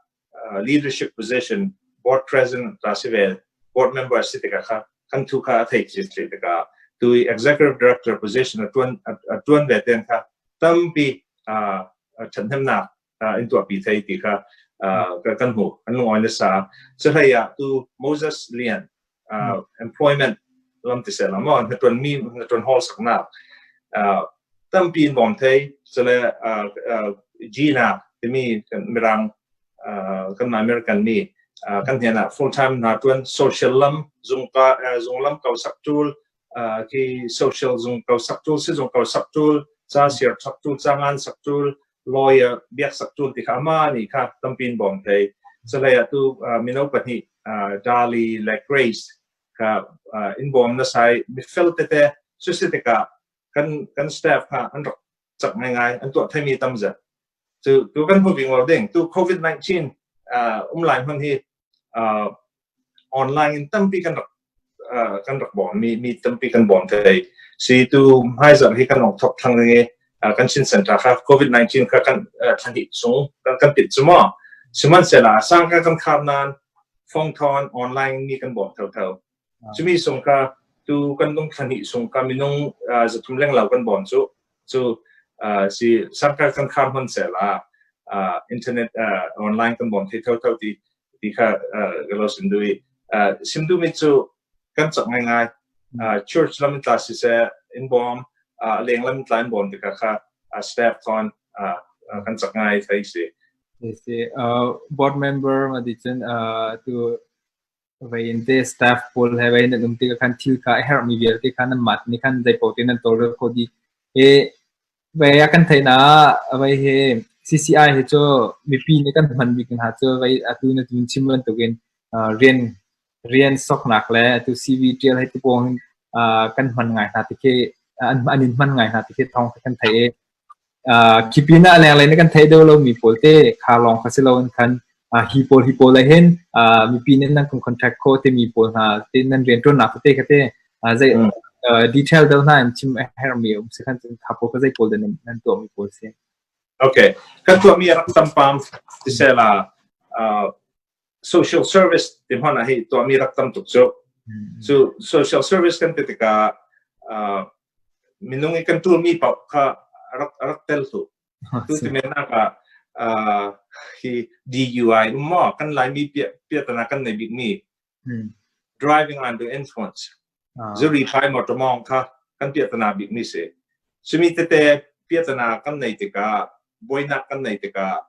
leadership position board president ta si ve, board member si tikah kha kan thu kha a thei chi tikah tu executive director position a tuan ve ten kha tampi ṭhathnemnak in tuahpi thei ti kha kan hmu, kan lungawi nasa. Cuhlei ah tu Moses Lian employment Lam ti seh la maw hna mi hna hall saknak tampi in bawm thei. Cule Gina timi Mirang kan American mi kan hnen ah full time hna tuan social lam zung ka zung lam ko sak tul khi social zung ko sak tul si zung ko sak tul ca siar sak tul ca ngan sak tul lawyer biak sak tul ti kha ama ni kha tampi in bawm thei. Cule atu mino pahnih Dali le Grace kha in bawm na sai mi fel tete. Cusi tikah kan staff kha an rak cak ngaingai, an tuah thaimi tam zet. Cu tu kan hmu bing lo ding tu COVID-19 um lai hman hi online in tampi kan rak bawm mi tampi kan bawm thei si. Tu hmaizarh hi kan ong thok thang nge kan Chin Center kha COVID-19 kha kan thlan chung kan pit chu mo. Sihmanhsehlaw sang ka kan khar nan phone thon online mi kan bawm tho tho. Cumi sung ka tu kan lung thlan hi sung ka minung 300 leng lo kan bawm cu. Cu si sangka kan khar hman sela internet online kan bawm thei tho tho ti ti kha ka lo sim du i sim du mi cu kan chak ngai ngai. Church lam tla si se in bawm, leng lam tla in bawm ti kha kha staff thon kan chak ngai thei si. Si board member ma di cun tu vei in te staff pawl he vei nan um tik ah khan thil kha a herhmi vialte kha nan mah nih khan zeipaoh te nan tawlrel khawh dih. Hi vei a kan theih na vei hi CCI hi cu mipi nih kan hman bik hna cu vei atu na tun chim bantukin rian soknak le atu CV ṭial hei ti pawng hin kan hman ngai hna ti khi an in hman ngai hna ti khi thawng kan theih i khi pinah lenglei nih kan theih deuh lomi pawl te kha lawng kha si loin khan hi pawl ah hin mipi nih nan kan contact khawh timi pawl hna te nan rianṭuannak tete kha te zei detail deuh hna in chim a herhmi um si khan cun kha pawl kha zei pawl dah nan tuahmi pawl si? Okay, kan tuahmi a rak tam pam ti sela social service ti hman ah hi tuahmi rak tam tuk cu. Cu social service kan ti tikah minung i kan ṭulmi paoh kha rak tel hlu. Tu ti men nak ah hi DUI um maw, kan Laimi piatana kan nei bikmi driving under influence, zuri thlai motor mong kha kan piatana bikmi si. Sumi tete piatana kan nei tikah, buainak kan nei tikah,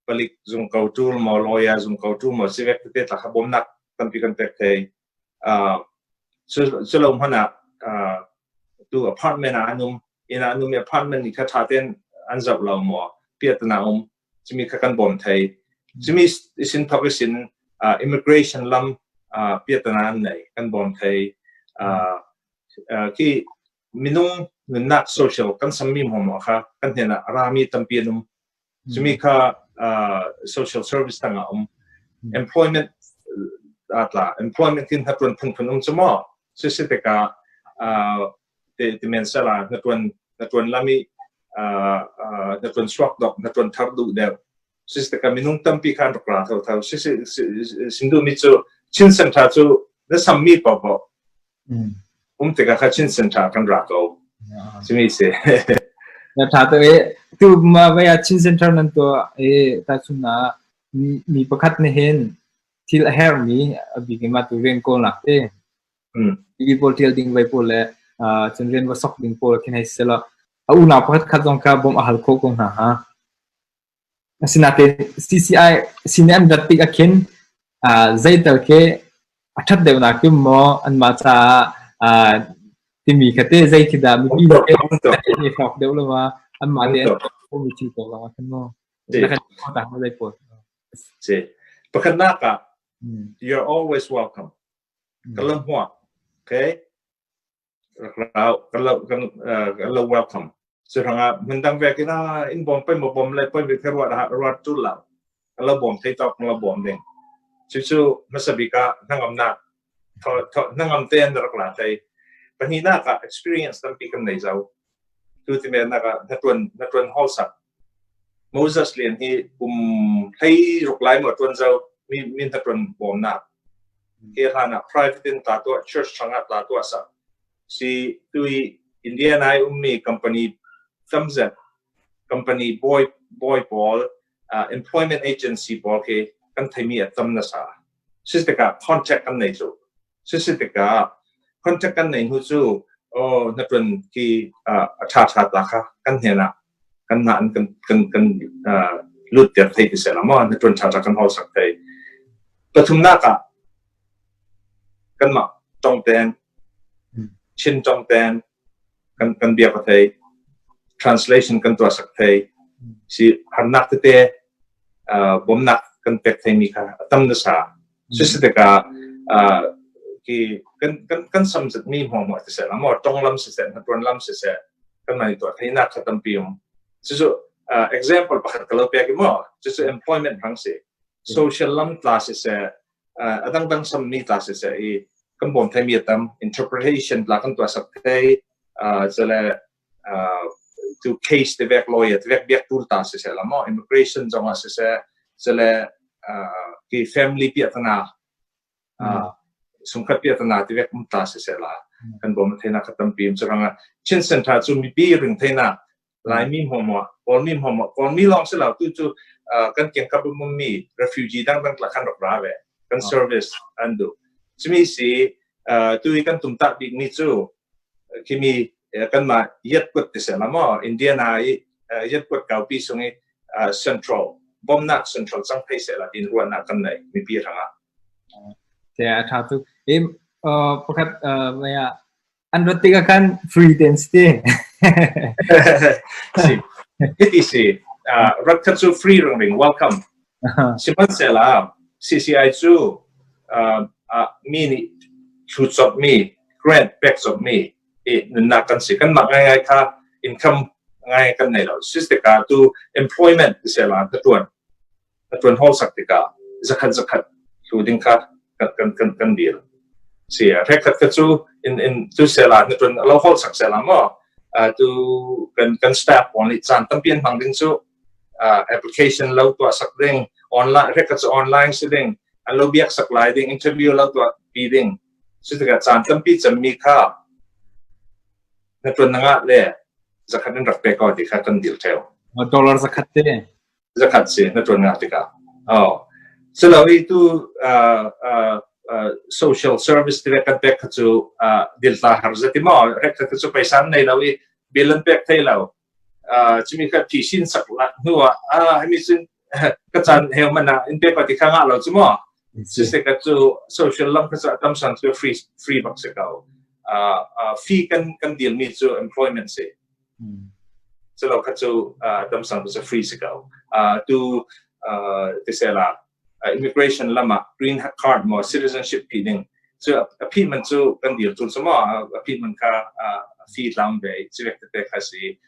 palik zung ko ṭul maw, lawyer zung ko ṭul maw, sivek tete tla kha bawmnak tampi kan pek thei. Cu lo hmanh ah tu apartment ah an um, inn ah an um i apartment nih kha ṭha tein an zoh lo maw, piatana um, cumi kha kan bawm thei. Cumi isin thok isin immigration lam piatana an nei, kan bawm thei. Khi minung nunnak social kan sammi maw kha kan hnen ah rami tampi an um. Cumi kha social service tangah um. Employment atla employment tin hna phunphun um cu maw. Sisi tikah te ti men sala na tuan lami na tuan suak dok na tuan thar duh deuh. Sisi tikah minung tampi khan rak ra tho tho. Sisi sindu mi cu Chin Center cu na sammi paoh um tikah kha Chin Center kan ra ko. Simi si. Na tha to e tu ma vai a Chin Center nan to e ta chun na mi pakhat ne hin thil a herh mi a bik in ma tu rian kawl nak te ti pawl tial ding vai pawl le cun rian va sok ding pawl khin hei sela a unau pakhat khat zong kha bawm a hal kho ko hna ha. Asinain CCI sin an rat tik ah khin zeital khi a ṭhat deuhnak cu maw anmah caah timi kha teh zei khi dah mipi nih i hlawk deuh lo ma, anmah nih an tuahmi thil pawl zong ah khan maw na kan ta zei pawl? Si. Pakhatnak ah, you're always welcome. Kan lo hmuak. Okay? Rak kan lo kan kan lo welcome. Suranga hmundang vek ina in bom poi mo bom le poi mi ruat ruat tu la kan lo bom thei tok, kan lo bom ding. Cu cu hmasa bik ah hnangamnak hnangam te an rak la thei. Pahnihnak ah, experience tampi kan nei zau. Tu ti men nak ah na tuan hall sak Moses Lian hi kum 16 lai mo tuan zau mi min na tuan bom nak he hlan ah private in ta to church changah ta to sa si. Tui Indiana ai ummi company tamzet company boy pawl, employment agency pawl khi kan theimi a tam na sa. Sis tikah contact kan nei cu. Sisi tikah. Contact kan nei hnu cu oh na tuan ki a tha tha ta kha kan hnen ah kan na an kan kan kan lut ter thei ti se la mo na tuan tha tha kan hol sak thei. Pathumnak ah kanmah tongten Chin tongten kan kan bia ka thei, translation kan tuah sak thei si, harnak tete bawmnak kan pek thei mi kha a tam nasa. Sisi tikah ki kan kan kan samzat mi hmuahmuah ti seh la maw, tong lam siseh, hnaṭuan lam siseh, kan mah tuah theinak kha tampi um. Cucu example pakhat ka lo pek i maw, cucu employment rang si, social lam tla siseh, a dangdang sammi tla siseh i kan bawm thei mi a tam. Interpretation tla kan tuah sak thei, cule tu case te vek, lawyer te vek biak tul ta siseh la maw, immigration zong ah siseh, cule ki family piahtana, sungkhat piahtana ti vek um ta siseh la, kan bawm theina kha tampi um. Curangah Chin Center cu mipi ring theina Laimi hmuahmuah, Kawlmi hmuahmuah, Kawlmi lawng si lo, tu cu kan kiangkap um mi refugee dangdang tla khan rak ra ve, kan service an duh. Cumi si tu i kan tumtah bik mi cu khimi kanmah yatkut ti seh la maw, Indiana i yatkut kaupi sung i central bomnak central cang thei seh la tin ruahnak kan nei mipi hrangah. Te a tha tuk. E pakhat maya an rat tikah khan free ten si. Si. Hiti si rat kha cu free ring ring welcome. Sihmanhsehlaw CCI cu mi nih thlu cop mi, grant pek cop mi i nunnak kan si. Kanmah ngaingai kha income ngai kan nei lo. Sis tikah tu employment ti sela na tuan na tuan hol sak tikah zakhat zakhat hlu ding kha kan kan kan kan dil si. Rekhat kha cu in in tu sela na tuan lo hol sak sela mo, tu kan kan staff pawl nih caan tampi an hmang ding cu application lo tuah sak ding, online record cu online si ding, an lo biak sak lai ding, interview lo tuah pi ding. Cu tikah caan tampi cammi kha na tuan na ngah le zakhat in rak pe ko ti kha kan dil theo. Dollar zakhat te. Zakhat si na tuan ngah tikah. Oh. Silo i tu social service ti kan pek kha cu dil ta har zati mo rek kha cu paisa nei lo i bill an pek thei lo. Cumi kha phisin sak la hnu ah ah himi cun ka caan heu man ah in pe pa ti kha ngah lo cu maw. Sise ka cu social lam kha cu tam sang cu free free bak si ko. Fee kan kan deal mi cu employment si silo kha cu tam sang cu free si ko. Tu tisela immigration lam ah green card maw, citizenship phi ding cu a phi man cu kan dir cun cu maw, a phi man kha fee tlang ve civek tete kha si.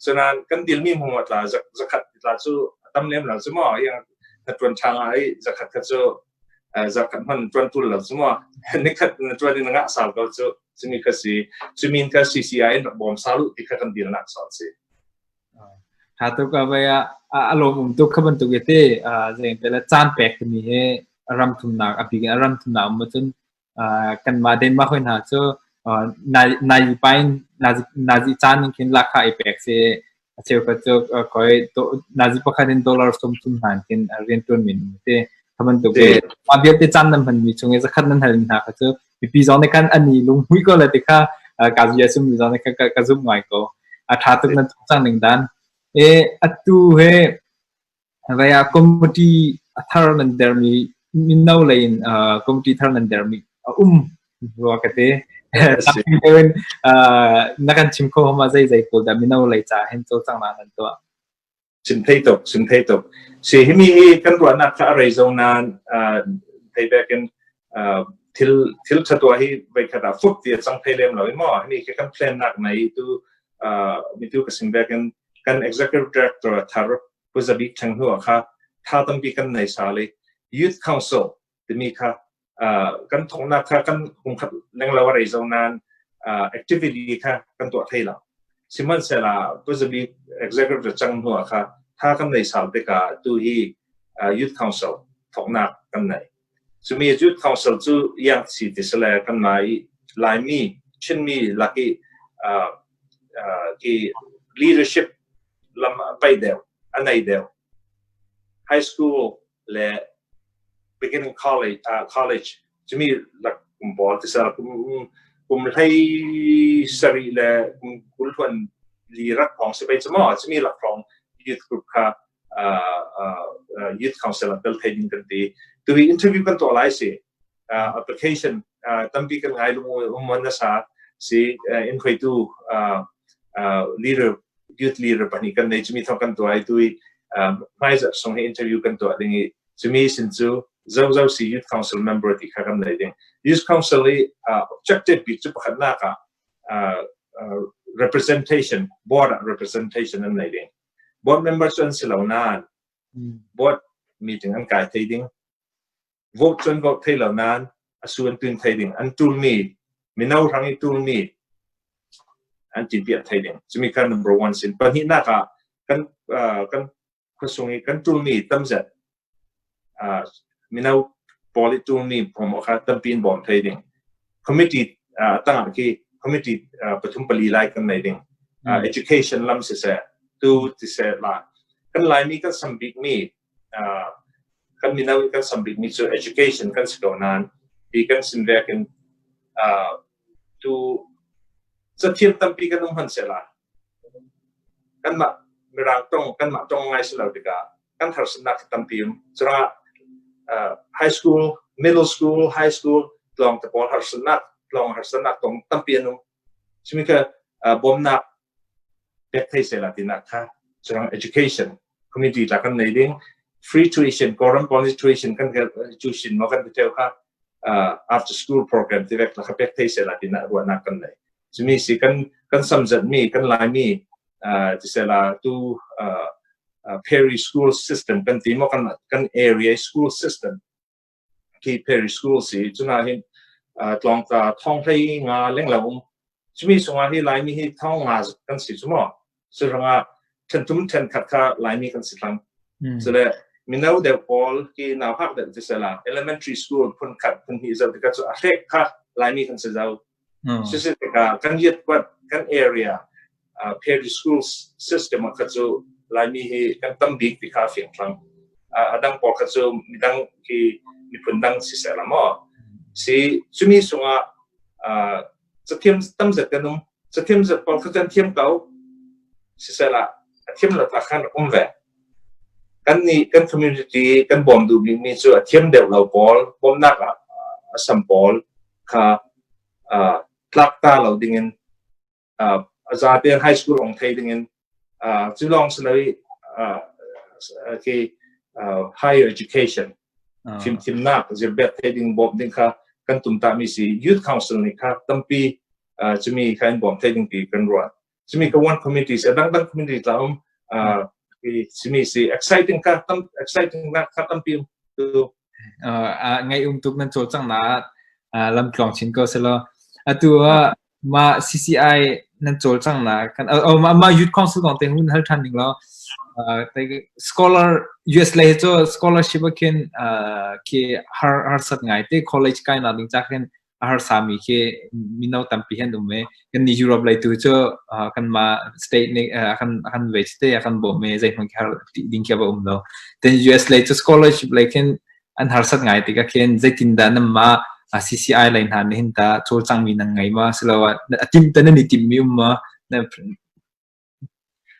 Cunan kan dilmi hmu tla zakhat tla cu tam lem lo cu maw, yang na tuan thang ai zakhat kha cu zakhat man tuan tul lo cu maw, nikhat na tuan in nga sal ko cu. Cumi kha si cumin kha CCI in rak bawm salu ti kha kan dil nak son si. Ṭha tuk a vai ah a lawmawm tuk kha bantuk i te zeingte le caan pek timi hi ram thumnak, a bik in ram thumnak um ahcun kanmah Denmark hoi hna cu nazi pa in nazi caan in khin lahkhah i pek si. A cheukhat cu koi nazi pakhat in dollar 30 hna in khin rianṭuan men um te kha bantuk i mah vialte caan nan hmanmi chung i zakhat nan hal hna kha cu mipi zong nih khan an i lunghmuih ko le ti kha ka zia sumi zong nih khan ka zumh ngai ko. A ṭha tuk nan cang ning dan e. Atu he vaya committee a thar nan dermi, mino lei in committee thar nan dermi a um rua ka te na kan chim kho homa? Zei zei pawl dah mino lei ca hin cawlcang na nan tuah? Sim thei tuk, sim thei tuk. Si himi hi kan ruahnak kha a rei zo nain thei bek in thil thil ṭha tuah hi voikhat ah fup ti a cang thei lem lo i maw. Himi khi kan plan nak nei tu mitu ka sim bek in kan executive director thar Pu Zabik Theng hnu ah kha tha tampi kan nei sal i Youth Council timi kha kan thawknak kha kan kum khat lenglo a rei zo nain activity kha kan tuah thei lo. Sihmanhsehlaw Pu Zabi executive cang hnu ah kha tha kan nei sal tikah tu hi Youth Council thawknak kan nei. Cumi Youth Council cu yang si ti sile kan mai Laimi Chinmi laki ki leadership lam pai deuh a nei deuh, high school le beginning college, college cumi lak Kum pawl ti sal kum kum hlei sarih le kum 20 hluan li rak thong si pei cu maw chimi lak thong youth group kha youth council ah tel thei ding kan ti. Tu hi interview kan tuah lai si. Application tampi kan ngai lung um na sa si in hruaitu leader youth leader pahnih kan nei. Chumi thong kan tuah i tu i hmaizarh sung hi interview kan tuah ding i chumi sin cu zo zo si youth council member ti kha kan nei ding. Youth council i objective bik cu pakhatnak ah representation, board ah representation an nei ding. Board member cu an si lo nain board meeting an kai thei ding. Vote cu an vote thei lo nain a su an tun thei ding. An tulmi mino hrang i tulmi an tinpiah thei ding. Cumi kha number one sin. Pahnihnak ah kan kan khuasung i kan tulmi tamzet mino pawl i tulmi phom kha tampi in bawm thei ding. Committee tangah khi committee pathum pali lai kan nei ding. Education lam siseh, tu tiseh la kan Laimi kan sam bikmi kan mino i kan sam bikmi cu education kan si ko nain hi kan sin vek in tu cathiam tampi kan um hmanh sehla kanmah Mirang tong kanmah tong ngai si lo tikah kan harsatnak hi tampi um. Curangah high school, middle school, high school tlawng te pawl harsatnak tlawng harsatnak tong tampi an um. Cumi kha bawmnak pek thei sehla tinak kha curang education committee tla kan nei ding. Free tuition, Kawlram pawl tuition kan tuition mo kan ti kha after school program ti vek la kha pek thei sehla tinak ruahnak kan nei. Cumi si kan kan samzat mi kan Laimi ti sehla tu Perry school system kan ti mo kan kan area school system khi Perry school si cuna hin tlawngka thong hlei nga lenglo um. Cumi chungah hi Laimi hi thong nga kan si cu maw curangah then thum then khat kha Laimi kan si thlang. Cule mino deuh pawl khi nau hak deuh ti sela elementary school phun khat phun hnih zo tikah cu a hrek kha Laimi kan si zo. Sisi tikah kan yet pat kan area Perry school system ah kha cu Laimi hi kan tam bik ti kha fiang thlang. A dang pawl kha cu midang khi miphun dang si seh la maw si cumi sungah cathiam tam zet kan um. Cathiam zet pawl kha kan thiam ko sisela a thiam lo ta khan um ve. Kan nih kan community kan bawm duh bikmi cu a thiam deuh lo pawl bawmnak ah a sam pawl kha tlak ta lo dingin, a zaten high school ong thei dingin, cu lawng si lo i khi higher education fimthimnak zirbek thei ding bawm ding kha kan tum ta mi si. Youth council nih kha tampi cumi kha in bawm thei ding ti kan ruah. Cumi ka one community si dang dang community tla um cumi si exciting kha tam exciting nak kha tampi tu. Ngai um tuk nan cawlcang na lam tluang chin ko selo. Atu ah ma CCI nan cawlcang na kan oh ma ma youth council kong te hun hal than ning law scholar US lei cu scholarship khin khi har harsat ngai te college kai na ding cha khin a harsa mi khi mino tampi han um e. Kan ni Europe lei tu cu kan ma state nih kan kan ve te kan bawm me zei hmang khi har ding khi ba um lo. Then US lei cu scholarship lei khin an harsat ngai tikah khin zeitin dah nan ma CCI lei hna nih hin ta cawlcang mi nan ngei ma siloah a tim ta nan i tim mi um ma?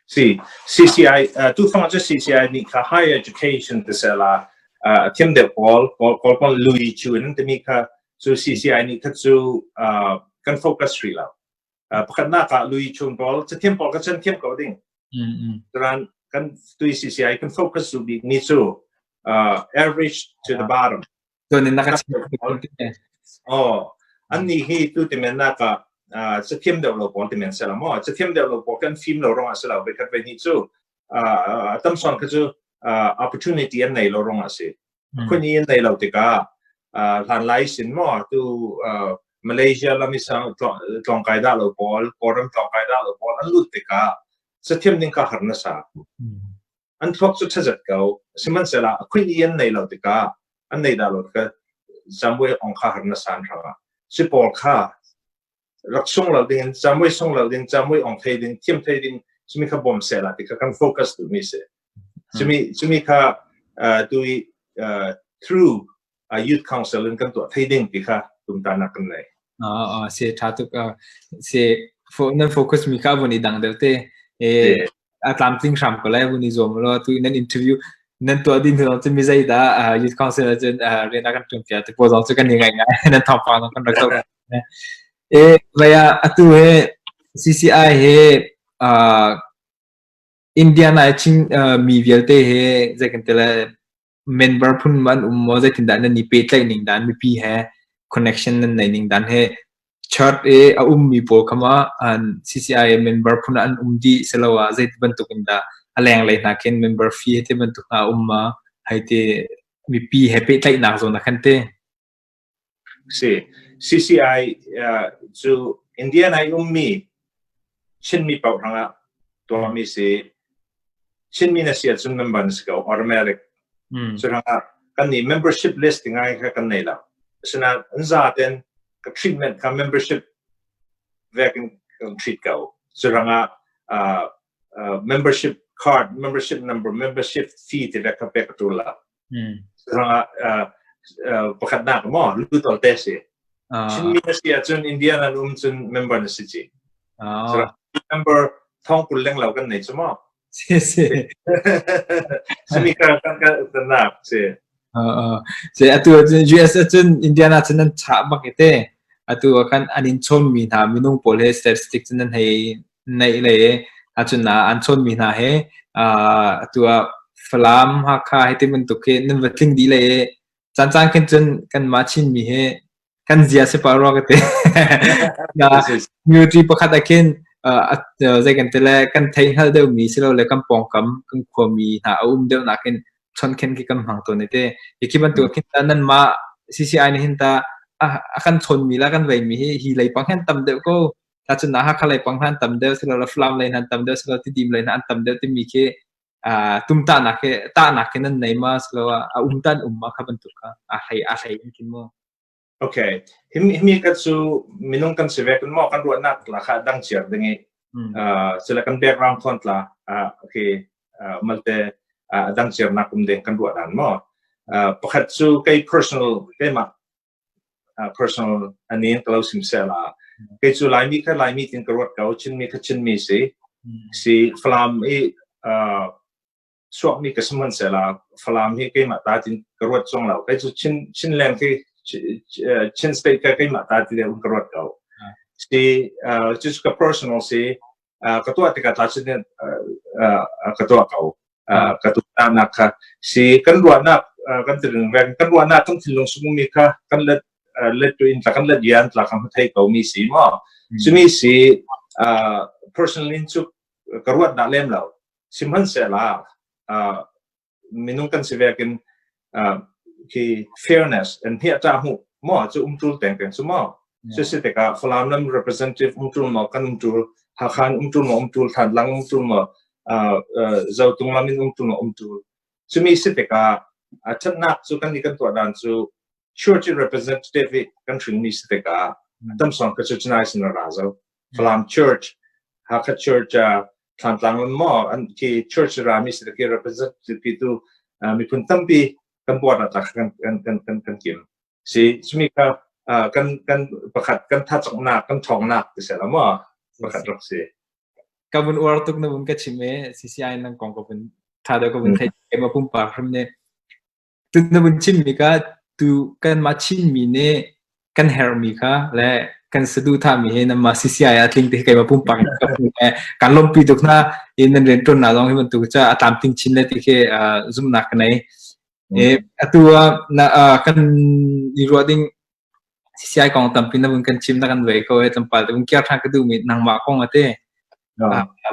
Si CCI tu fang cu CCI nih kha higher education te sela thiam deuh pawl kawl pawl lui chu in timi kha cu CCI nih kha cu kan focus ri lo. Pakhatnak ah lui chung pawl cathiam pawl ka chan thiam ko ding. Turan kan tui CCI kan focus su bik mi cu average to the bottom. Tuan na ka Oh, an ni hi tu ti men nak ah cathiam deuh lo pawl ti men sela maw cathiam deuh lo pawl kan fim lo rong ah silo ve khat ve ni cu tam son kha cu opportunity an nei lo rong ah si. Khun i an nei lo tikah hlan lai sin maw tu Malaysia lam i tlawng kai dah lo pawl Kawlram tlawng kai dah lo pawl an lut tikah cathiam ding ka har na sa. An thluak cu ṭhazat ko sihmanhsehlaw a khunh i an nei lo tikah an nei dah lo tikah zamuai ong kha har na san hrangah si pawl kha rak sung lo ding in zamuai sung lo ding, zamuai ong thei ding, thiam thei ding cumi kha bawm seh la ti kha kan focus duhmi si. Cumi kha tu i through youth council in kan tuah thei ding ti kha tu. tumtanak kan nei. Se tha tuk se nan focus mi kha vun i dang deuh te e a tlamtling hram ko lai vun i zuam lo tu nan interview nan tuah din hnu cu mi zei dah youth council ahcun rian a kan ṭuan piak te pawl zong cu kan i ngai ngai nan thawngpang zong kan rak zoh e vaya atu he CCI he Indiana Chin mi vialte he zei kan ti lai member phun an um maw zeitindah nan i pehtlaih ning dan mipi he connection nan nei ning dan he church i a ummi pawl kha ma an CCI member phun an um dih siloah zei bantuk in dah a lenglei hna khin member fee te bantuk hna um ma hei ti mipi he pehtlaihnak zawn ah khan te. Si CCI cu Indiana i ummi Chinmi paoh hrangah tuahmi si. Chinmi na si ahcun member na si ko automatic. Cu hrangah kan nih membership list ngai kha kan nei lo. Asinain an zaten ka treatment kha membership vek in kan treat ko. Cu hrangah membership card, membership number, membership fee ti vek kha pek a tul lo. Rangah pakhatnak maw lutol te si. Chinmi na si ahcun Indian an um cun member na si ci. Member thong 20 leng lo kan nei cu maw? Si si. Simi ka kan kan nak si. Se atu US ahcun Indiana cun nan chah bak ite. Atu kan an in chawn mi hna minung pawl he statistics nan hei neih le ahcun an chawnmi hna he atu ah Falam, Hakha hei ti bantuk khi nan va tling dih le caan caan khin cun kanmah Chinmi hi kan zia si pah rua ka ti. Community pakhat ah khin zei kan ti le kan thei hngal deuhmi silole kan pawngkam kan khuami hna a um deuh nakin chawnkhen khi kan hmang tawn te. Hi khi bantuk khin ta nanmah CCI nih hin ta a kan chawnmi la kan veimi hi hi lei pang hin tam deuh ko. Tacun Hakha lei pang hna an tam deuh silole Falam lei hna an tam deuh silole Tidim lei hna an tam deuh timi khi tumtahnak he tahnak khi nan nei ma siloah a um tan um ma kha bantuk kha a hlei a hlei in khin mu. Okay. Himi ka cu minung kan si ve kan maw kan ruahnak tla kha dang chiar ding i sila kan background thon tla okay malte dang chiar nak um ding kan ruah dan maw pakhat cu kei personal keimah personal anin ka lo sim sela kei cu Laimi kha Laimi tin ka ruat ko Chinmi kha Chinmi si si Falam i suakmi ka sihmanh sela Falam hi keimah ta tin ka ruat zong lo kei cu Chin Chinland khi Chin state ka keimah ta ti um ka ruat ko si cu ka personal si ka tuah tikah tla cun ka tuah ko ka tuahnak kha si kan ruahnak kan tilung reng kan ruahnak kan thinlung sungmi kha kan let let tu in tla kan let yan tla kan thei ko mi si mo sumi si personal in cu ka ruat dah lem lo sihmanhsehlaw minung kan si vekin khi fairness and hia ta mu mo cu umtul teng teng su mo su si tikah Falam lam representative umtul mo kan umtul Hakhan umtul mo umtul Thantlang umtul mo Zotung lam in umtul mo umtul cumi si tikah a thatnak cu kan ni kan tuah dan cu church representative kan hrin mi si tikah tam song ka chu chunai sin ra zo Falam Church Hakha Church Thantlang lam maw an khi church rami si khi representative tu miphun tampi kan buat ah kan kan kan kan kan kim si sumi kha kan kan pakhat kan thachoknak kan thongnak ti se la maw pakhat rak si. Ka vun uar tuk na vun ka chim e CCI nang kong ka vun tha deuh ka vun thei ke ma pumpak hrim ne. Tu na vun chimmi kha tu kanmah Chinmi nih kan herhmi kha le kan saduhthahmi hi nanmah CCI ah tling te hi keimah pumpak in ka hmu le kan lawmhpi tuk hna i nan rianṭuannak zong hi bantuk cu a tlamtling chin le ti khi zumhnak ka nei. Atu ah kan i ruah ding CCI kong tampi na vun kan chim na kan vei ko e tlawmpal te vun kiar ṭhan ka duhmi nangmah kong a ti.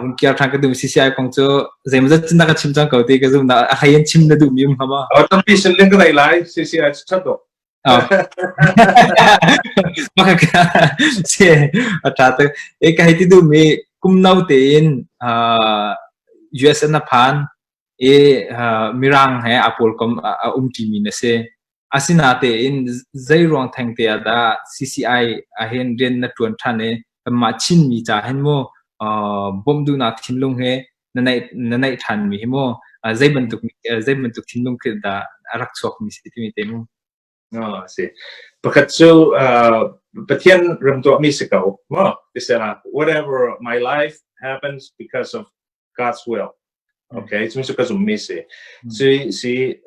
Vun kiar ṭhan ka duhmi CCI kong cu zeimawzat cun na ka chim cang ko ti ka zum na a hlei in chim na duhmi um hnga maw? Tampi sin ling ka nei lai CCI cu ṭhat dawh. Si a ṭha tuk. E ka hei ti duhmi kum no tein US na phan i Mirang he a pawl kom a um ṭimi na si. Asinatein zeiruang thengte ah dah CCI ahhin rian na ṭuan ṭhan i kanmah Chinmi ca hin mu bawmh duhnak thinlung he na neih ṭhanmi hi mu zei bantuk thinlung khi dah a rak chuakmi si timi te mu. Si. Pakhat cu Pathian ram tuahmi si ko. Mo, tisela, whatever my life happens because of God's will. Okay, cu cu ka zum mi si. Si si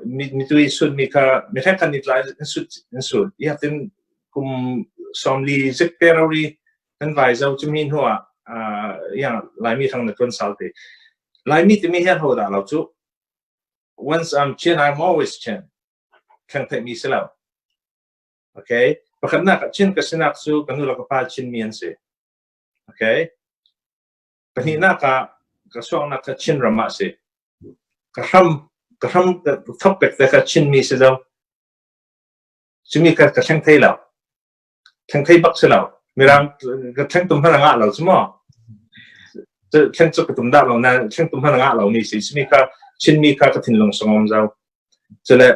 mi mi tu i sut mi kha mi hrek kan ni tlai in sut in sut. I hatin kum 40 zik te rori kan vai zo cu mi hnu ah yang Laimi thang na tuan sal te. Laimi timi hi ho dah lo cu. Once I'm Chin, I'm always Chin. Theng theih mi si lo. Okay. Pakhatnak ah Chin ka sinak cu ka nu le ka pa Chin mi an si. Okay. Pahnihnak ah ka suaknak kha Chin ram ah si. Ka hram ka hram ka thok pek te kha Chin mi si zo. Cumi ka ka thleng thei lo. Thleng thei bak si lo. Mirang ka thleng tum hmanh a ngah lo cu maw. Thleng cu ka tum dah lo na thleng tum hmanh a ngah lo mi si. Cumi kha Chin mi kha ka thinlung sungom zo. Cule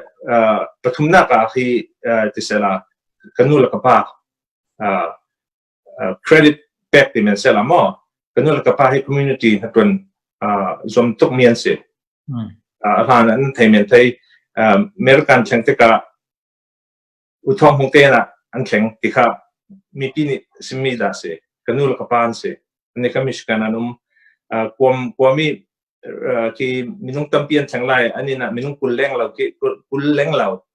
pathumnak ah hi tisela ka nu le ka pa credit pek ti men sela maw ka nu le ka pa hi community hna zuam tuk mi an si. A hlan an thei men thei American thleng tikah uthong hung te na an thleng ti kha mipi nih simmi dah si ka nu le ka pa an si ani ka Michigan an um kuam kuami khi minung tampi an thleng lai an inn ah minung 20 leng lo khi 20 leng lo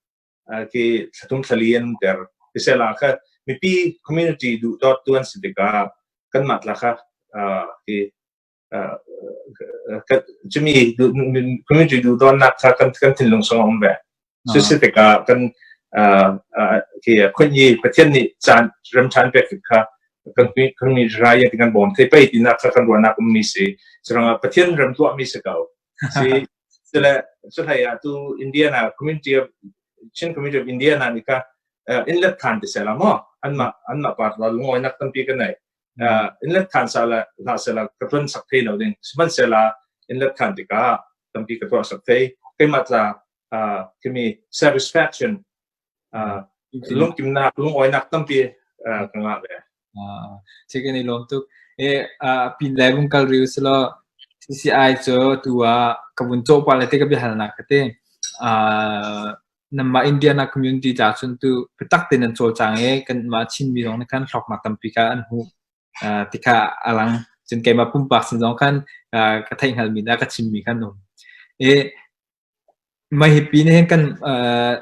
khi thlathum thlali an umter tisela kha mipi community duh dawt tu an si tikah kanmah tla kha khi cumi community duh dawtnak kha kan kan thinlung sung a um ve Cu si tikah kan khi khonyi Pathian nih caan remṭhan pek kha kan kan mi raya ti kan bawm thei pei tinak kha kan ruahnak ummi si. Curangah Pathian ram tuahmi si ko. Si sile cuhlei ah tu Indiana community of Chin community of Indiana nih kha inlet khan ti sela maw anmah anmah part la lungawinak tampi kan nei. Inlet khan sa la hlah sela ka tuan sak thei lo ding. Sihmanhsehla inlet khan tikah tampi ka tuah sak thei. Keimah tla khimi satisfaction lungkimnak lungawinak tampi ka ngah ve. Chicken i lawm tuk. E pin le vung kal riu silo CCI cu tu ah ka vun cawh pa le te ka biahalnak ka te. Namah Indiana community ca cun tu biatak tein an cawlcang i kanmah Chinmi zong nih khan hlawknak tampi kha an hmuh ti kha a lang. Cun keimah pumpak sin zong khan ka theihhngalhmi le ka chimmi khan um. I mah hi pin hin kan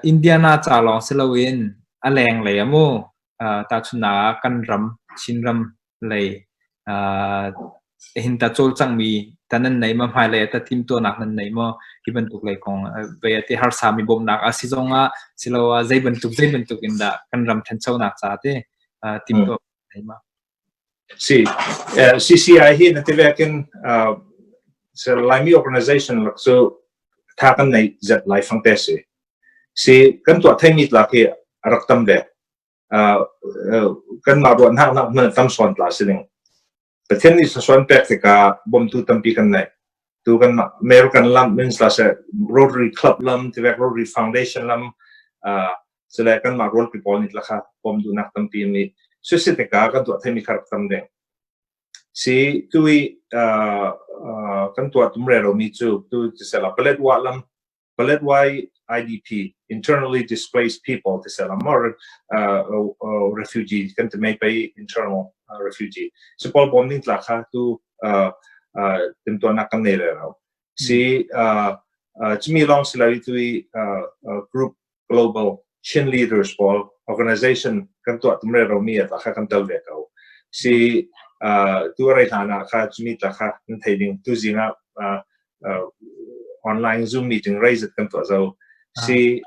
Indiana ca lawng si loin a lenglei ah mu tahchunhnak ah kan ram Chinram lei hin ta cawlcanghmi ta nan nei maw hmailei ah ta timhtuahnak nan nei maw hi bantuk lei kong vei ah ti harsami bawmhnak a si zong ah siloah zei bantuk zei bantuk in dah kan ram ṭhanchonak ca te timhtuah nei ma? Si, CCI hi na ti vekin Laimi organization lak cu tha kan nei zet lai fang te si. Si kan tuah theimi tlak hi a rak tam ve. Kan mah ruah hnak nak hman tam sawn tla si ding. Pathian nih sasuan pek tikah bawmtu tampi kan nei. Tu kan American lam means la se Rotary Club lam tivek Rotary Foundation lam sile kan mah rualpi pawl nih lakha bawm duhnak tampi mi susi tikah kan tuah theimi kha rak tam ding. Si tui kan tuah tum re lo mi cu tu tisela Paletwa lam Paletwa IDP internally displaced people tisela more refugee kan ti mei pei internal refugee si pawl bawm ding tla kha tu timtuahnak kan nei le lo si cumi lawng si lo i tui group global Chin leaders pawl organization kan tuah tum re ro mi ta kha kan tel ve ko si tu rei hlan ah kha cumi ta kha kan thei ding tu zing ah online Zoom meeting rei zat kan tuah zo si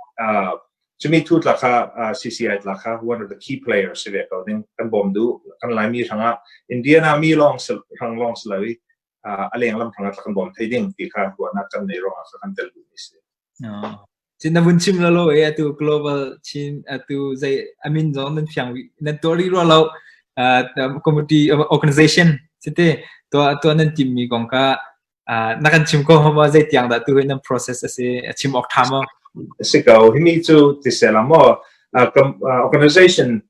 cumi thu tla kha CCI tla kha one of the key players si ve ko ding kan bawm du kan Laimi hrangah Indiana mi long rang long si lo i a leng lam hrangah kan bawm thei ding ti kha ruahnak kan nei ruangah kan tel duh mi si. Chin na vun chim lo e atu global Chin atu zei amin zong nan fiang nan tuah rih rua lo committee organization site to to nan tim mi kong ka na kan chim ko ma zei tiang dah tu nan process ase a chim ok tha mo si ko himi cu ti se la mo organization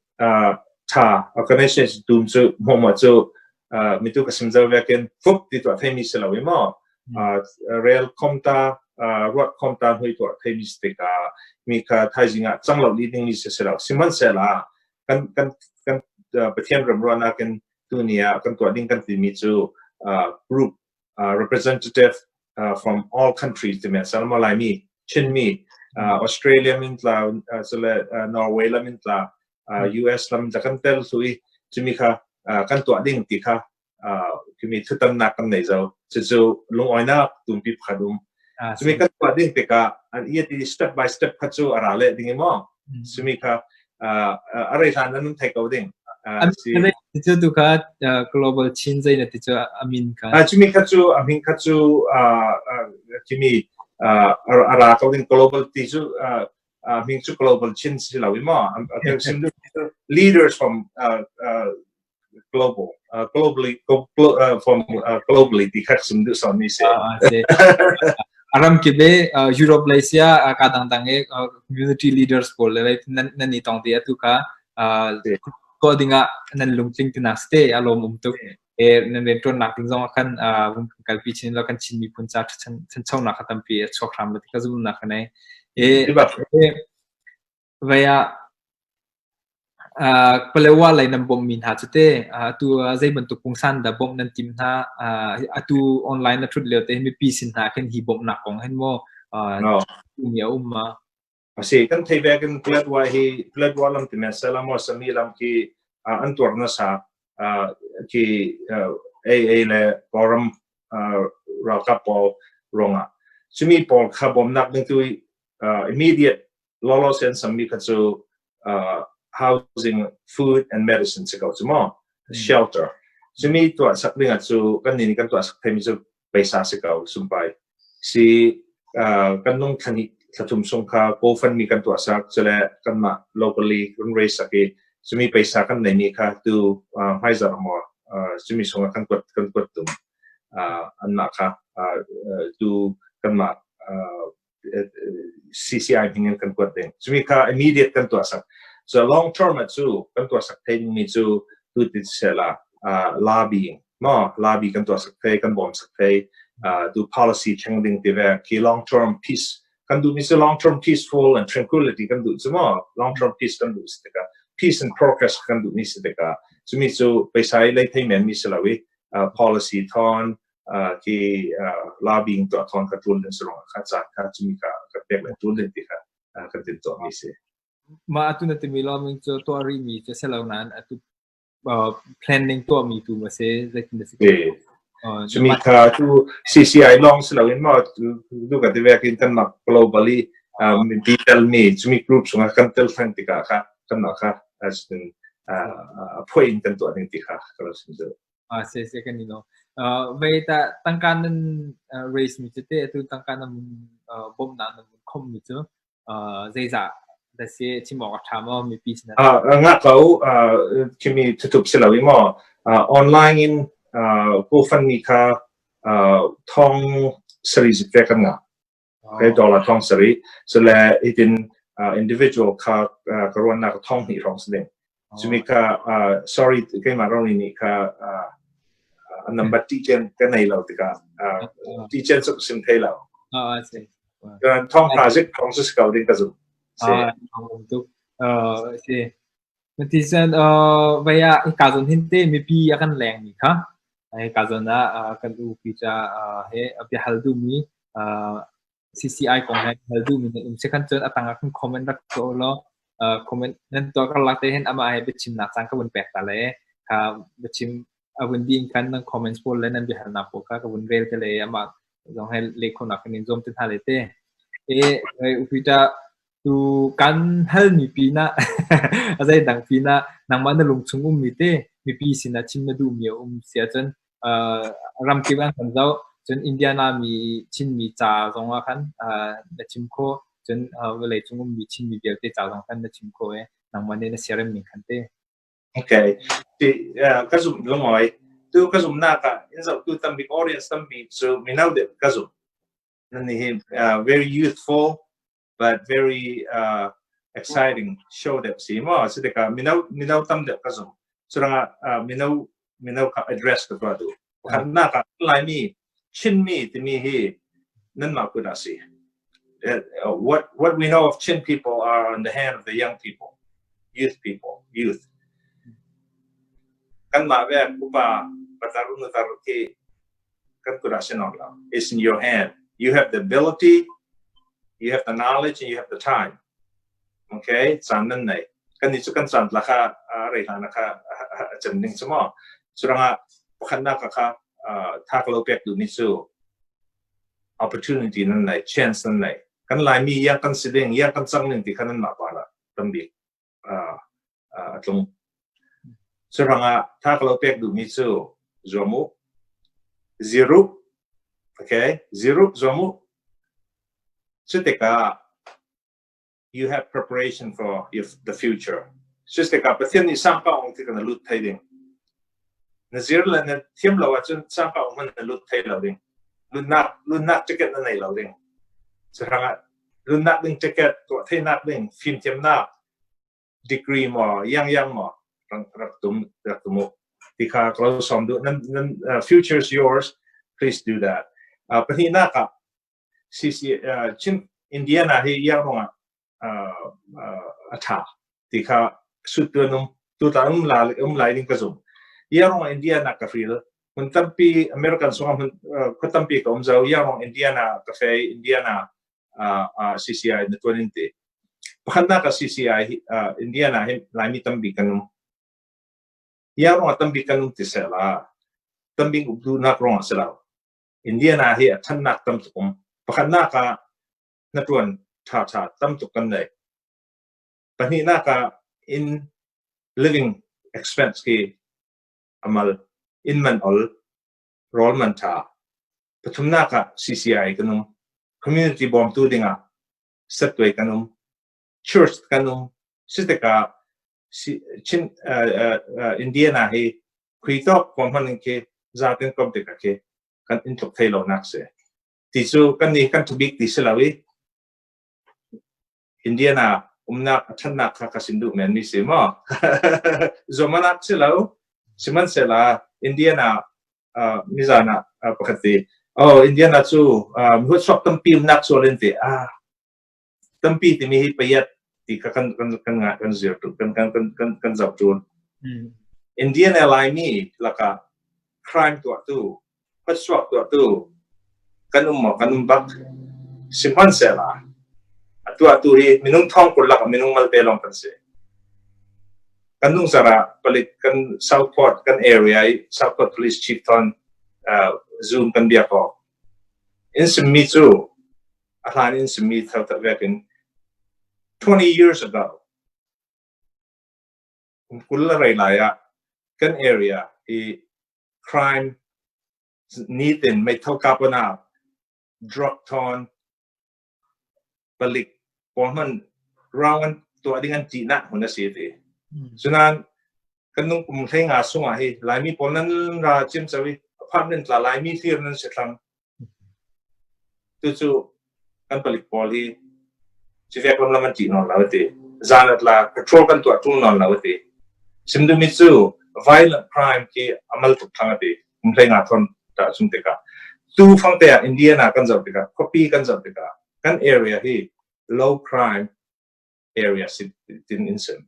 tha organization tum cu mo mo cu mitu ka sim zo vekin fup ti to thei mi se lo i mo rail komta Ruat khom ta hnui tuah thei mi si tikah mi kha thaizing ah cang lo li ding mi si si lo. Sihmanhsehlaw kan kan kan Pathian remruahnak in tuni ah kan tuah ding kan timi cu group representative from all countries timi salmo Laimi, Chinmi, Australia min tla, sile Norway lam in tla, US lam tla kan tel thui cumi kha kan tuah ding ti kha kimi thutannak kan nei zo. Cucu lungoinak tumpi pakhat um. Cumi kan tuah ding tikah an i ti step by step kha cu a ra le ding i maw? Cumi kha a rei hlan nan thei ko ding. Ti tu kha Global Chin zei na ti cu a min kha. Cumi kha cu a min kha cu kimi a ra ko ding global ti cu min cu Global Chin si lo i maw? Leaders from global globally from globally ti kha sim duh son mi si. Aram ki be Europe lei sia ka dang dang e community leaders pawl le nan nan ni tong ti atu kha ko dinga nan lungtling tina ste alom um tuk e nan ren ton nak ding zong khan vung kalpi chin lo kan Chin miphun cha chan chau nak tampi a chuak hram lo ti ka zum nak nei e vaya Palewa lei nan bawmhmi hna cu teh atu zei bantuk pungsan dah bawmh nan timh hna? Atu online na ṭhut lio te hin mipi sin hna khin hi bawmhnak kong hin maw mi a um ma? A si, kan thei bek in Paletwa hi Paletwa lam ti men Salamo Sami lam khi an tuar nasa khi AA le Kawlram ralkap pawl ruangah. Cumi pawl kha bawmnak ding tu immediate lawlaw sen sammi kha cu housing, food and medicine si ko cu maw? Shelter. Cumi tuah sak ding ah cu kan nih kan tuah sak theimi cu paisa si ko sumpai. Si kan nung thlani thlathum sung kha GoFundMe kan tuah sak cule kanmah locally kan raise sak i cumi paisa kan neimi kha tu hmaizarh maw cumi sungah kan kuat tum anmah kha tu kanmah CCI hming in kan kuat ding. Cumi kha immediate kan tuah sak. So long term ah cu kan tuah sak thei dingmi cu tu ti sela lobbying ma lobby kan tuah sak thei kan bawm sak thei tu policy thleng ding ti ve khi long term peace kan duh mi cu long term peaceful and tranquility kan duh cu maw long term peace kan duh si tikah peace and progress kan duh mi si tikah cumi cu paisa i lei thei men mi si lo i policy thon khi lobbying tuah thon kha tul ding sarong kha caan kha cumi kha ka pek le tul ding ti kha kan tin tuah mi si. Mah atu na timi lobbying cu tuah rih mi cu si lo nain atu planning tuah mi tu ma si zeitin na si? Cumi kha tu CCI long si lo in ma tu ka ti vek in kan mak globally mi tel mi cumi group chungah kan tel thang tikah kha kan mah kha a phuai in kan tuah ding ti kha ka lo sim zu. Ah se se kan i lo. Vei ta tangka nan raise mi cu te atu tangka nan bawmhnak nan khom mi cu zeizah da si chim awk a ṭha maw mipi sin ah? Nga ko khimi thutup si lo i maw online in GoFundMe kha thong sari zik ve kan ngah. Okay, dollar thong sari. So le itin individual kha ka ruannak thong hnih hrawng si ding. Cumi kha sorry keimah ro ni kha a number ti chen ka nei lo tikah ti chen cu sim thei lo. Thong hra zik thong si ko ding ka zum. Si. Tuk. Si. Ti cun vei ah hika zawn hin te mipi a kan leng mi kha hika zawn ah kan u pi ca he bia hal duhmi CCI kong he hal duhmi nan um si khan cun a tang ah khan comment rak tuah ulaw comment nan tuah karlak te hin amah he biachimnak caan ka vun pek ta le kha biachim a vun dih in khan nan comments pawl le nan biahalnak pawl kha ka vun rel te le amah zong he leh khawhnak kan in zuam te hna le te. E u pi ta Tu kan halmi pinah a zeidang pinah nangmah na lungchung ummi te mipi sinah chim na duhmi a um si ahcun ramkip an kan zoh. Cun Indiana mi Chinmi ca zongah khan na chim khawh. Cun vawleicung ummi Chinmi vialte ca zong khan na chim khawh i nangmah nih na siaremmi khan te. Okay. Ti ka zumh lungoi. Tu ka zumhnak ah in zohtu tambik audience tampi cu mino deuh ka zumh. Nan hi very youthful but very exciting show deuh si maw si tikah mino mino tam deuh ka zum curangah mino mino kha address ka tuah duh pakhatnak ah Laimi Chinmi timi hi Nanmah kut ah si. What we know of Chin people are on the hand of the young people, youth people, youth. Kanmah ve upa patar nutar khi kan kut ah si non lo. It's in your hand. You have the ability, you have the knowledge, and you have the time. Okay, caan nan nei. Kan ni cu kan caan tla kha rei hlan kha a cem ding cu maw. Curangah pakhatnak kha tha ka lo pek duhmi cu opportunity nan nei, chance nan nei. Kan Laimi yang kan si ding, yang kan cang ning ti kha nan mah pa la tambik a tlung. Curangah tha ka lo pek duhmi cu zuam u. Zirup, okay, zirup zuam u. Cu tikah you have preparation for the future. Sis tikah Pathian nih sangka ong ti kan lut thai ding. Na zir le na thiam lo ahcun sangka ong hman na lut thai lo ding. Lunnak lunnak ticket na nei lo ding. Sarangah lunnak ding ticket tuah theinak ding fimthiamnak degree maw yang yang maw rak tum rak tumu ti kha ka lo som du nan nan future is yours, please do that. Pahnihnak ah CC Chin Indiana hi iang rungah a ṭha ti kha sut tuan um tutan um la um lai ding ka zum. Iang rungah Indiana ka hril hmun tampi American sungah hmun khua tampi ka um zau iang rung Indiana ka fei Indiana CCI na tuan in ti. Pakhatnak ah CCI Indiana hi Laimi tampi kan um. Iang rungah tampi kan um ti sehla tampi um duhnak ruangah si lo. Indiana hi a ṭhannak tam tuk um. Pakhatnak ah hnaṭuan ṭhaṭha tam tuk kan nei. Pahnihnak ah inn living expense khi a mal. Inn man ol, rawl man ṭha. Pathumnak ah CCI kan um. Community bawmtu dingah settuai kan um. Church kan um. Si tikah Chin Indiana hi khui tawk khua hman in khi zaten kom tikah khi kan in tluk thei lo nak si. Ti cu kan nih kan thubik ti si lo i Indiana umnak a ṭhannak kha ka sin duh men mi si maw? Zomanak si lo, sihmanhsehlaw Indiana nizan ah pakhat ti oh Indiana cu mihuat tampi umnak sual in ti ah tampi timi hi payat ti kha kan kan kan nga kan zir tu kan kan kan kan kan zoh ṭun. Indian Laimi lakah crime tuahtu, phatsuak tuahtu kan um maw kan um bak. Sihmanhsehlaw a tuahtu hi minung thong 20 lakah minung malte lawng kan si. Kan nungzar ah palik kan Southport kan area i Southport Police Chief thon Zoom kan biak awk. In simmi cu a hlan in simi thar vek in 20 years ago kum 20 le rei lai ah kan area i crime nitin meithal kapana drug thon palik pawl hman round an tuah ding an ṭihnak hmun a si ti. Cunain kan nung kum 15 sungah hi Laimi pawl nan ra cim cho i apartment tla Laimi hlir nan si thlang. Tucu kan palik pawl hi civek lam lam an ṭih nawn lo a ti. Zan a tla patrol kan tuah ṭung nawn lo a ti. Chim duhmi cu violent crime khi a mal tuk thang a ti. Kum 15 thawn tah chung tikah. Tu fangte ah Indiana kan zoh tikah, khuapi kan zoh tikah kan area hi low crime area si tin in sim.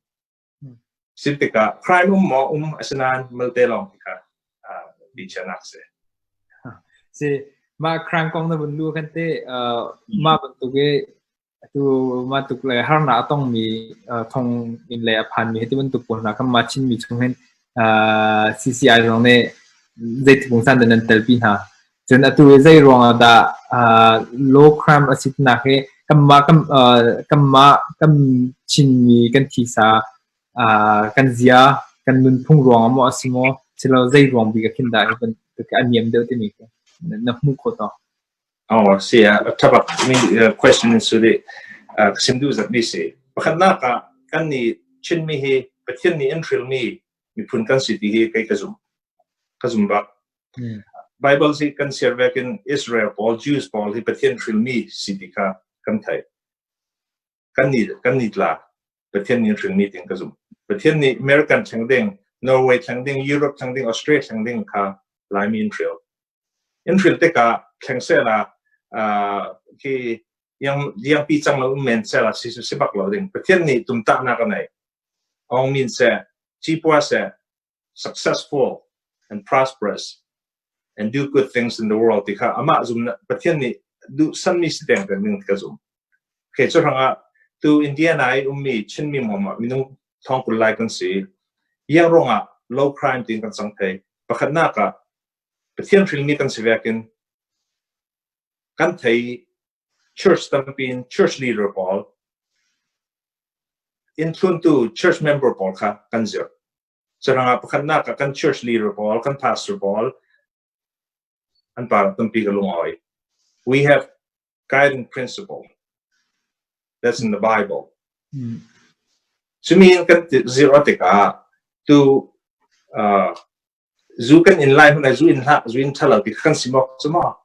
Si tikah crime um maw um asinain malte lawng ti kha bichanak si. Si mah crime kong na vun lu kan te mah bantuk i atu mah tuk le harnak a tongmi thong in le a phanmi hi ti bantuk pawl hna kha mah Chinmi chung hin CCI zong nih zeitik pungsan dah nan telpi hna. Cun atu hi zei ruangah dah law crime a sitnak hi kanmah kan kanmah kan Chinmi kan thisa kan zia kan nunphung ruangah maw a si maw silo zei ruang bik ah khin dah hi bantuk a niam deuh timi khi na hmuh khawh tawk? Oh, si a ṭha bak mi question in su dih. Ka sim duh zat mi si. Pakhatnak ah kan nih Chinmi hi Pathian nih in hrilmi miphun kan si ti hi kei ka zum. Ka zum bak. Bible si kan share vek in Israel pawl, Jews pawl hi Pathian hrilmi si ti kha kan theih. Kan ni tla Pathian nih hrilmi ting ka zum. Pathian nih American thleng ding, Norway thleng ding, Europe thleng ding, Australia thleng ding kha Laimi in hril. In hril tikah thleng sehla. Khi yang liangpi cang lo um men sela si si bak lo ding. Pathian nih tumtahnak a nei. Ong min seh, cipua seh, successful and prosperous and do good things in the world ti kha amah zum Pathian nih duh sanmi si deng deng ding ka zum. Okay, cu hrangah tu Indiana i ummi Chinmi mom ah minung thong kul lai kan si. Yang rongah low crime tin kan cang thei. Pakhatnak ah Pathian hrilmi kan si vekin kan thei church tampi in church leader pawl innthuntu church member pawl kha kan zir. Curangah pakhatnak ah kan church leader pawl, kan pastor pawl an par tampi ka lungawi. We have guiding principle that's in the Bible. Cumi in kan zir tikah tu zu kan in lai hun zu in hlah zu in thalo ti kan si mok cu maw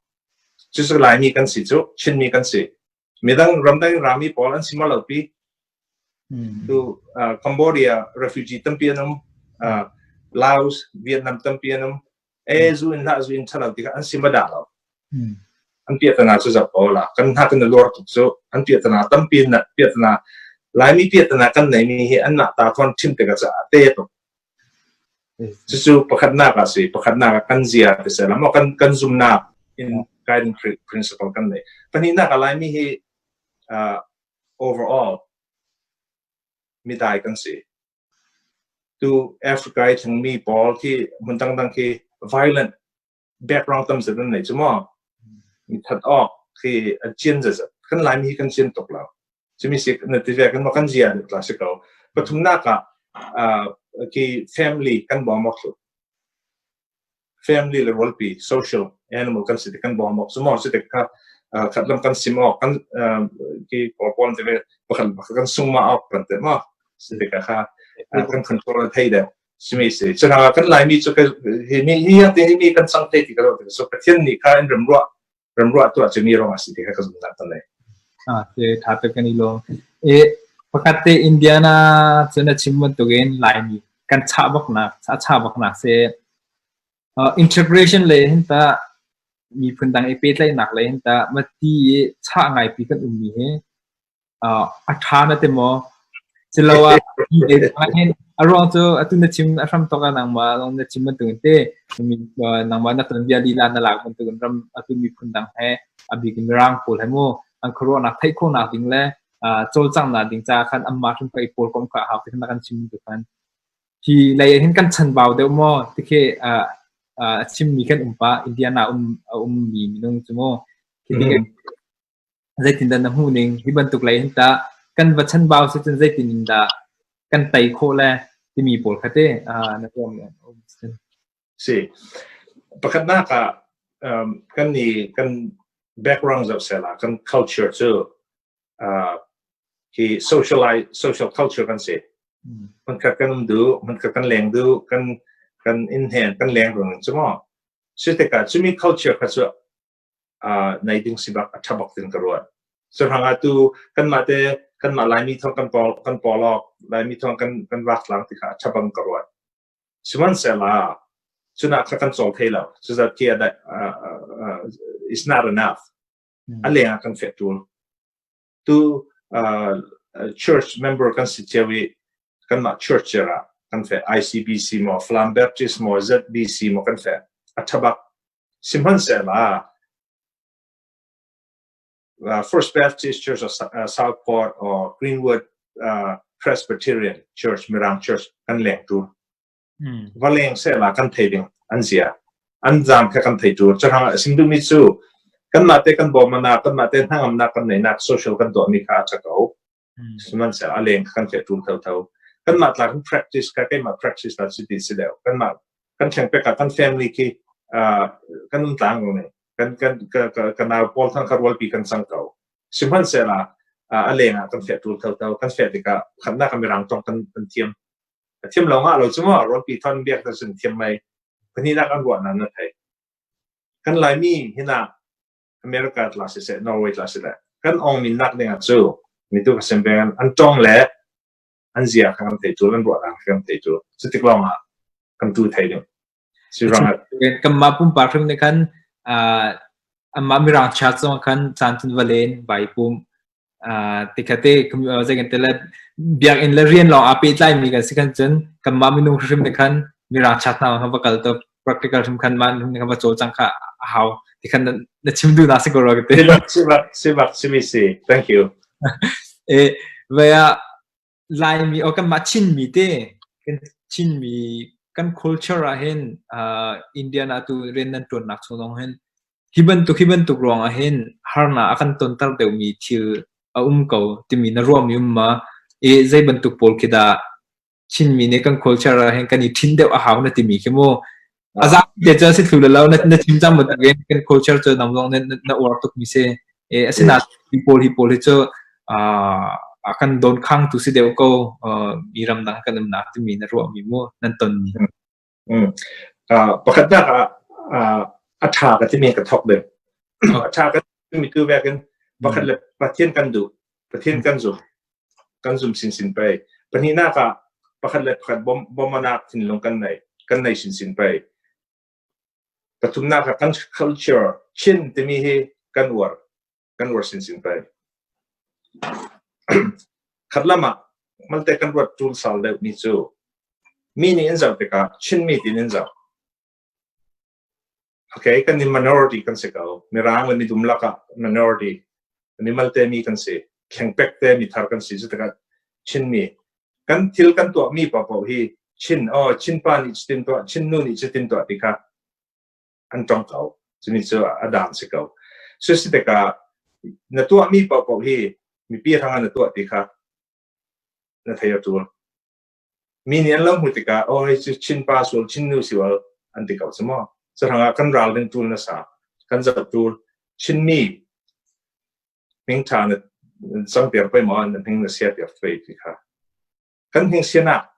cu cu Laimi kan si cu Chinmi kan si midang ramdang rami pawl an si ma lo pi tu Cambodia refugee tampi an um Laos Vietnam tampi an um e zu in hlah zu in thalo ti kha an si ma dah lo an piatana cu zap ko la kan hna kan lor tuk cu an piatana tampi na piatana Laimi piatana kan nei mi hi an nak ta thon thim te ka cha te tuk Cucu pakhatnak ah si. Pakhatnak ah kan zia ti seh maw kan kan zumnak in guiding principle kan nei. Pahnihnak ah Laimi hi overall midai kan si. Tu Africa i thlengmi pawl khi hmun dangdang khi violent background tam zet an nei cu maw. Mi that awk khi a cian zat. Kan Laimi hi kan cian tuk lo. Cumi si na ti ve kan ma kan zia tla si ko. Pathumnak ah khi family kan bawm awk thlu. Family le rualpi social animal kan si ti kan bawm awk sumo si te kha khat lam kan sim awk kan ki pawl te ve pakhat pakhat kan sung ma awk kan te ma si te kha kan control thei deuh simi si cuna kan Laimi cu hi mi hi te hi mi kan sang thei ti ka lo so Pathian nih kha in remruah remruah tuah cu mi rong a si ti kha ka zumh nak tan Ah, te tha te kan i lawm. E pakhat te Indiana cu na chim bantukin Laimi kan chah bak nak a chah bak nak se integration le hin ta miphun dang i pehtlaihnak le hin ta mati i chah ngai pi kan ummi hi A ṭha na ti maw? Siloah a ruang cu atu na chim a hramthawk ah nangmah zong na chim bantukin te nangmah na tuanbia lila na lak bantukin ram atu miphun dang he a bik in Mirang pawl he mu an khuaruahnak theih khawhnak ding le cawlcanghnak ding caah khan anmah hrim kha i pawlkomh kha a hau ti khan na kan chim bantuk khan hi lei ah hin kan chanbau deuh maw tikhi a chimmi kan um pah Indiana um a ummi minung cu mu khi Zeitindah na hmuh ning? Hi bantuk lei hin tah kan va chanbau si cun zeitin in dah kan tei khawh le timi pawl kha te na tuah mi an um sin. Si. Pakhatnak ah kan ni kan background zoh sela kan culture cu hi socialize social culture kan si. Hmunkhat kan um duh, hmunkhat kan leng duh, kan kan inn hen kan leng rung cu maw. Si tikah cumi culture kha cu nei ding si bak a ṭha bak tin ka ruat. Cuhrang ah tu kanmah te kanmah Laimi thawng kan pawl kan pawlawk Laimi thawng kan kan rak tlang ti kha a ṭha bang ka ruat. Sihmanhsehlaw cunah kha kan cawl thei lo. Cuzat khi is not enough. A leng ah kan feh ṭul. Tu church member kan si cio i kanmah church cio ah kan feh ICBC maw Falam Baptist maw ZBC maw kan feh a ṭha bak. Sihmanhsehlaw First Baptist Church of Southport or Greenwood Presbyterian Church, Mirang Church kan leng tu. Va leng sehla kan thei ding an zia. An zam kha kan thei tu. Cahang sim duhmi cu kanmah te kan bawmana, kanmah te hnangamnak kan neinak social kan tuahmi kha a ṭha ko. Sihmanhsehlaw a leng kan feh ṭul thotho. Kanmah tla kan practice ka keimah practice la si ti si deuh. Kanmah kan thleng pek ah kan family khi kan um tlang ne. Kan kan ka ka nau pawl thang kha rualpi kan cang ko. Sihmanhsehlaw a leng ah kan feh ṭul thotho. Kan feh tikah khatnak a mirang tong kan kan thiam. A thiam lo nga lo cu maw rualpi thon biak ta sun thiam mai. Pahnihnak an ruah na na thei. Kan Laimi hina America tla siseh, Norway tla siseh, kan ong min nak ding ah cu mitu ka sem peng an tong le an zia kha kan thei tu, an ruahnak kha kan thei tu. Cutik lawng ah kan tu thei ding. Si ruang ah kanmah pumpak hrim nih khan. Amah mirang chat zong khan caan cun va len vai pum tikha te zei kan te le biakinn le rian lawng aa pehtlai mi kan si khan cun kanmah minung hrim ne khan mirang chat hna khan va kal to practical hrim khan man hrim khan va cawl cang kha a hau ti khan na chim duh na si ko ro te. Sibak sibak simi si. Thank you. E vaya Laimi or kanmah Chinmi te kan Chinmi kan culture ah hin Indian ah tu rian nan ṭuannak chung zong hin hi bantuk ruangah hin harnak a kan tonter deuhmi thil a um ko timi na ruahmi um ma? I zei bantuk pawl khi dah Chinmi nih kan culture ah hin kan i ṭhinh deuh a hau na timi khi mu? A zapi te cu a si thlu lo, na chim cang bantukin kan culture cu nang zong na uar tukmi si. E, asinain hi pawl hi cu a kan dawnkhangtu si deuh ko mi ramdang kan umnak timi na ruahmi mu nan tonmi. Pakhatnak ah a ṭha ka timi ka thawk deuh. A ṭha ka timi tu vekin pakhat le Pathian kan duh, Pathian kan zum, kan zum sinsin pei. Pahnihnak ah pakhat le pakhat bawmhnak thinlung kan nei sinsin pei. Pathumnak ah kan culture Chin timi hi kan uar sinsin pei. Khat lam ah malte kan ruat ṭul sal deuh mi cu mi nih in zoh tikah Chinmi tiin in zoh. Okay, kan ni minority kan si ko. Mirang le midum lakah minority. Animal te mi kan si. Khengpek te mi thar kan si. Cu tikah Chinmi. Kan thil kan tuah mi paohpaoh hi Chin, oh, Chin pa nih cutin tuah, Chin nu nih cutin tuah ti kha an tong ko. Cumi cu a dang si ko. Cu si tikah na tuah mi paohpaoh hi mipi hrangah na tuah ti kha na thei a ṭul. Mi nih an lo hmuh tikah aw hei cu Chin pa sual Chin nu sual an ti ko cu maw. Cuhrangah kan ralring ṭul na sa. Kan zoh ṭul. Chinmi hmingṭha na cangpiak pei maw na hming na siapiak pei ti kha. Kan hming sianak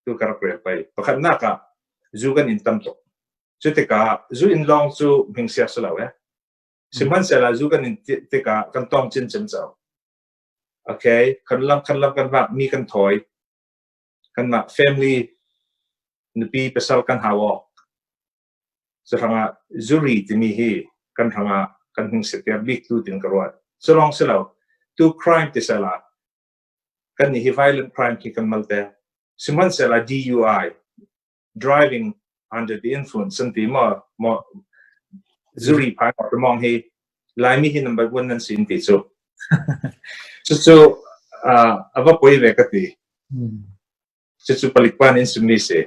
tu ka rak rel pei. Pakhatnak ah zu kan in tam tuk. Cu tikah zu in lawng cu hming sia si lo eh. Sihmanhsehlaw zu kan in tikah kan tong cincin co. Okay, kan lam kan vak mi kan thawi. Kanmah family nupi pasal kan hau awk. Cuhrangah zuri timi hi kan hrangah kan hung siapiak bik tu tin ka ruat. Culong si lo, tu crime ti sela, kan nih hi violent crime khi kan mal te. Sihmanhsehlaw DUI, driving under the influence an ti maw maw zuri phai mong hi Laimi hi number one nan sin ti cu. Cucu a va poi ve ka ti. Cucu palik pa nin simi si.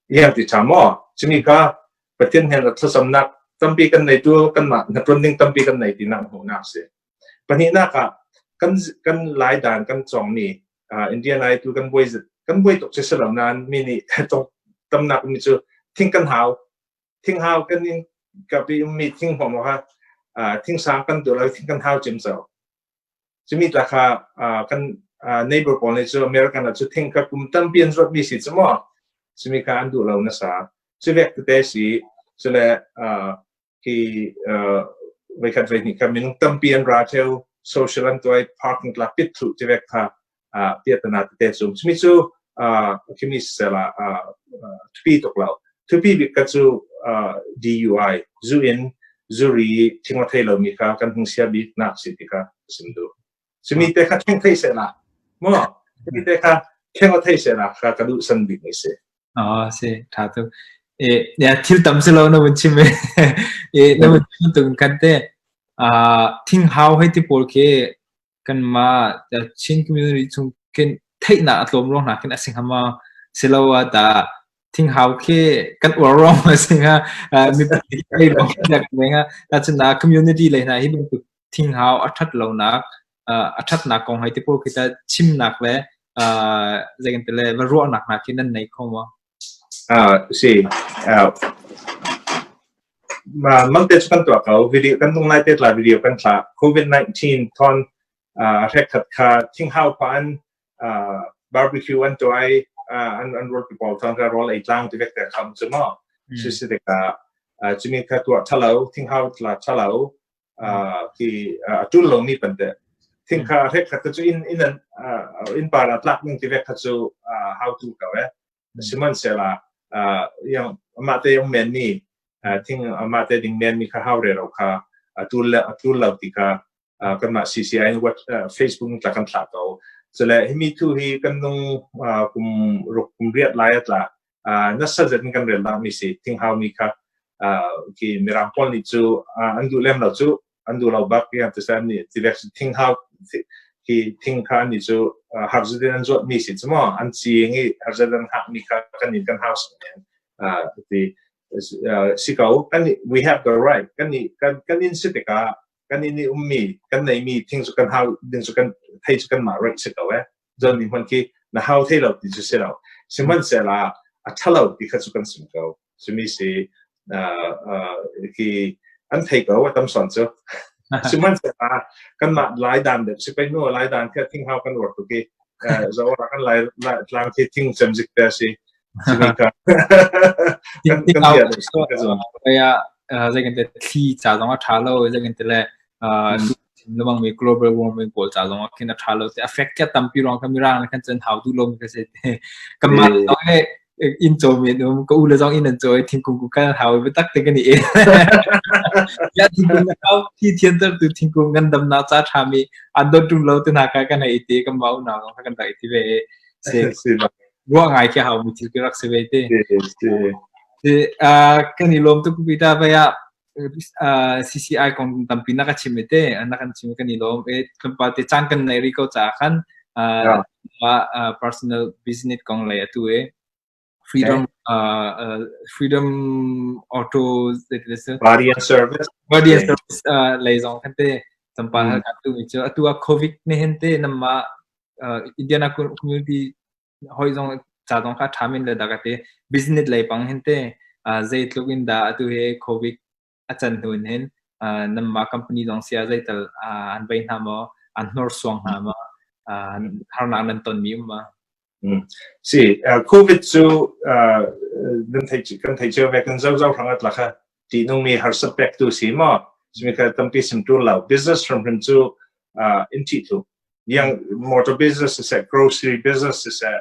Yang ti tha maw? Cumi ka Pathian hen thlacamnak tampi kan nei tu kan mah na tuan ding tampi kan nei ti nak hmuhnak si. Pahnihnak ah kan kan lai dan kan cong mi Indian ai tu kan buai tuk si lo nain mi nih tamnak mi cu thing kan hau thing hau kan in kapi mi thing hom ha thing sang kan tu lo thing kan hau cim so cumi tla kha kan neighbor pawl nih cu American ah cu thing ka kum tampi an zuat mi si cu maw cumi kha an duh lo na sa cu vek tete si cule hi voikhat voihnih kha minung tampi an ra theo social an tuai parking tla pit thlu ti vek kha piatana tete cu chumi cu khimi sela thupi tuk lo thupi bik ka cu DUI zu in zuri thingwa thei lo mi kha kan hung sia bik nak si ti kha sim du chumi te kha theng thei se la mo chumi te kha theng thei se la kha ka du san bik ni si. Ah, si, ṭha tuk. E, ya, thil tam si lo na vun chim e. E, na vun chim tuk kan te. Ah, thing hau hei ti pawl khi kanmah Chin community chung khin theihnak a tlawm ruang hna khin a si hnga maw? Siloah tah thing hau khi kan uar ruang maw a si hnga? Mipi lei ruang dah kan hnga? Tahchunhnak community lei hna hi bantuk thing hau a ṭhat lonak a ṭhatnak kong hei ti pawl khi tah chimnak le zei kan ti le va ruahnak hna khi nan nei kho maw? Si. Mangte cu kan tuah ko. Video kan tung lai te tla video kan thlah. COVID-19 thon hrekhat kha thinghau pa an barbecue an tuah i an rawl pi pawl thon kha rawl ei tlang ti vek te kham cu maw. Si si tikah cumi kha tuah thalo thinghau tla thalo khi a tul lomi pante thing kha hrekhat cu in in an in par ah tlak ning ti vek kha cu how to ko eh sihmanhsehlaw yang amah te yong men mi. Thing amah te ding men mi kha hau re lo kha atul le atul lo ti kha kanmah CCI in Facebook tla kan thlah ko. Cule himi thu hi kan nung kum ruk kum riat lai atla nasa zet in kan rel la mi si thing hau mi kha ki mirang pawl nih cu an duh lem lo cu an duh lo bak yang ti san nih tivek thing hau hi thing kha ni cu harzet in an zuat mi si cu mo an cing i harzet an hak mi kha kan in kan house ti si ko kan we have the right kan ni kan kan in si tikah kan in i ummi kan neimi thing cu kan hau ding cu kan thei cu kan mah right si ko eh zon ni hman khi na hau thei lo ti cu si lo sihmanhsehla a ṭhalo ti kha cu kan sim ko simi si khi an thei ko a tam son cu sihmanhsehla kanmah lai dan deuh si pei nu lai dan kha thing hau kan uar tuk i zo kan lai tlang khi thing cemzik te si simi kha kan kan bia deuh si ka zon Kaya zei kan te thli ca zong a ṭha lo zei kan te le lamang mi global warming pawl ca zong ah khin a ṭha lo te affect kya tampi ruang kha mirang le khan cun hau duh lo mi ka si te kanmah zong he inn caw men um ka u le zong inn an caw i thingkung ku kan hau i biatak te kan i en ya thingkung na hau thi thian ter tu thingkung ngandamnak ca ṭha mi an dot ṭung lo te hna kha kan hei ti kan mau unau zong kha kan rak i ti ve si ruah ngai khi hau mi thil ki rak si ve te kan i lawm tuk pi ta vai ah CCI kong tampi na ka chim te na kan chim kan i lawm e tlawmpal te caan kan nei ri ko caah khan personal business kong lei atu e freedom freedom auto body and service body and service lei zong khan te tlawmpal hal kan tu mi cu atu ah covid ne hen te namma Indiana community hoi zong ca zong kha ṭha men le dah ka ti. Business lei pang hin te zeitluk in dah atu hi COVID a can hnu in hin nanmah company zong sia zeital an vei hna maw, an hnorsuang hna maw, harnak nan tonmi um ma? Si, COVID cu nan thei kan thei cio ve kan zo zo hrang atla kha ṭihnungmi harsat pektu si maw simi kha tampi sim ṭul lo business hrimhrim cu in ṭih tuk yang motor business siseh grocery business siseh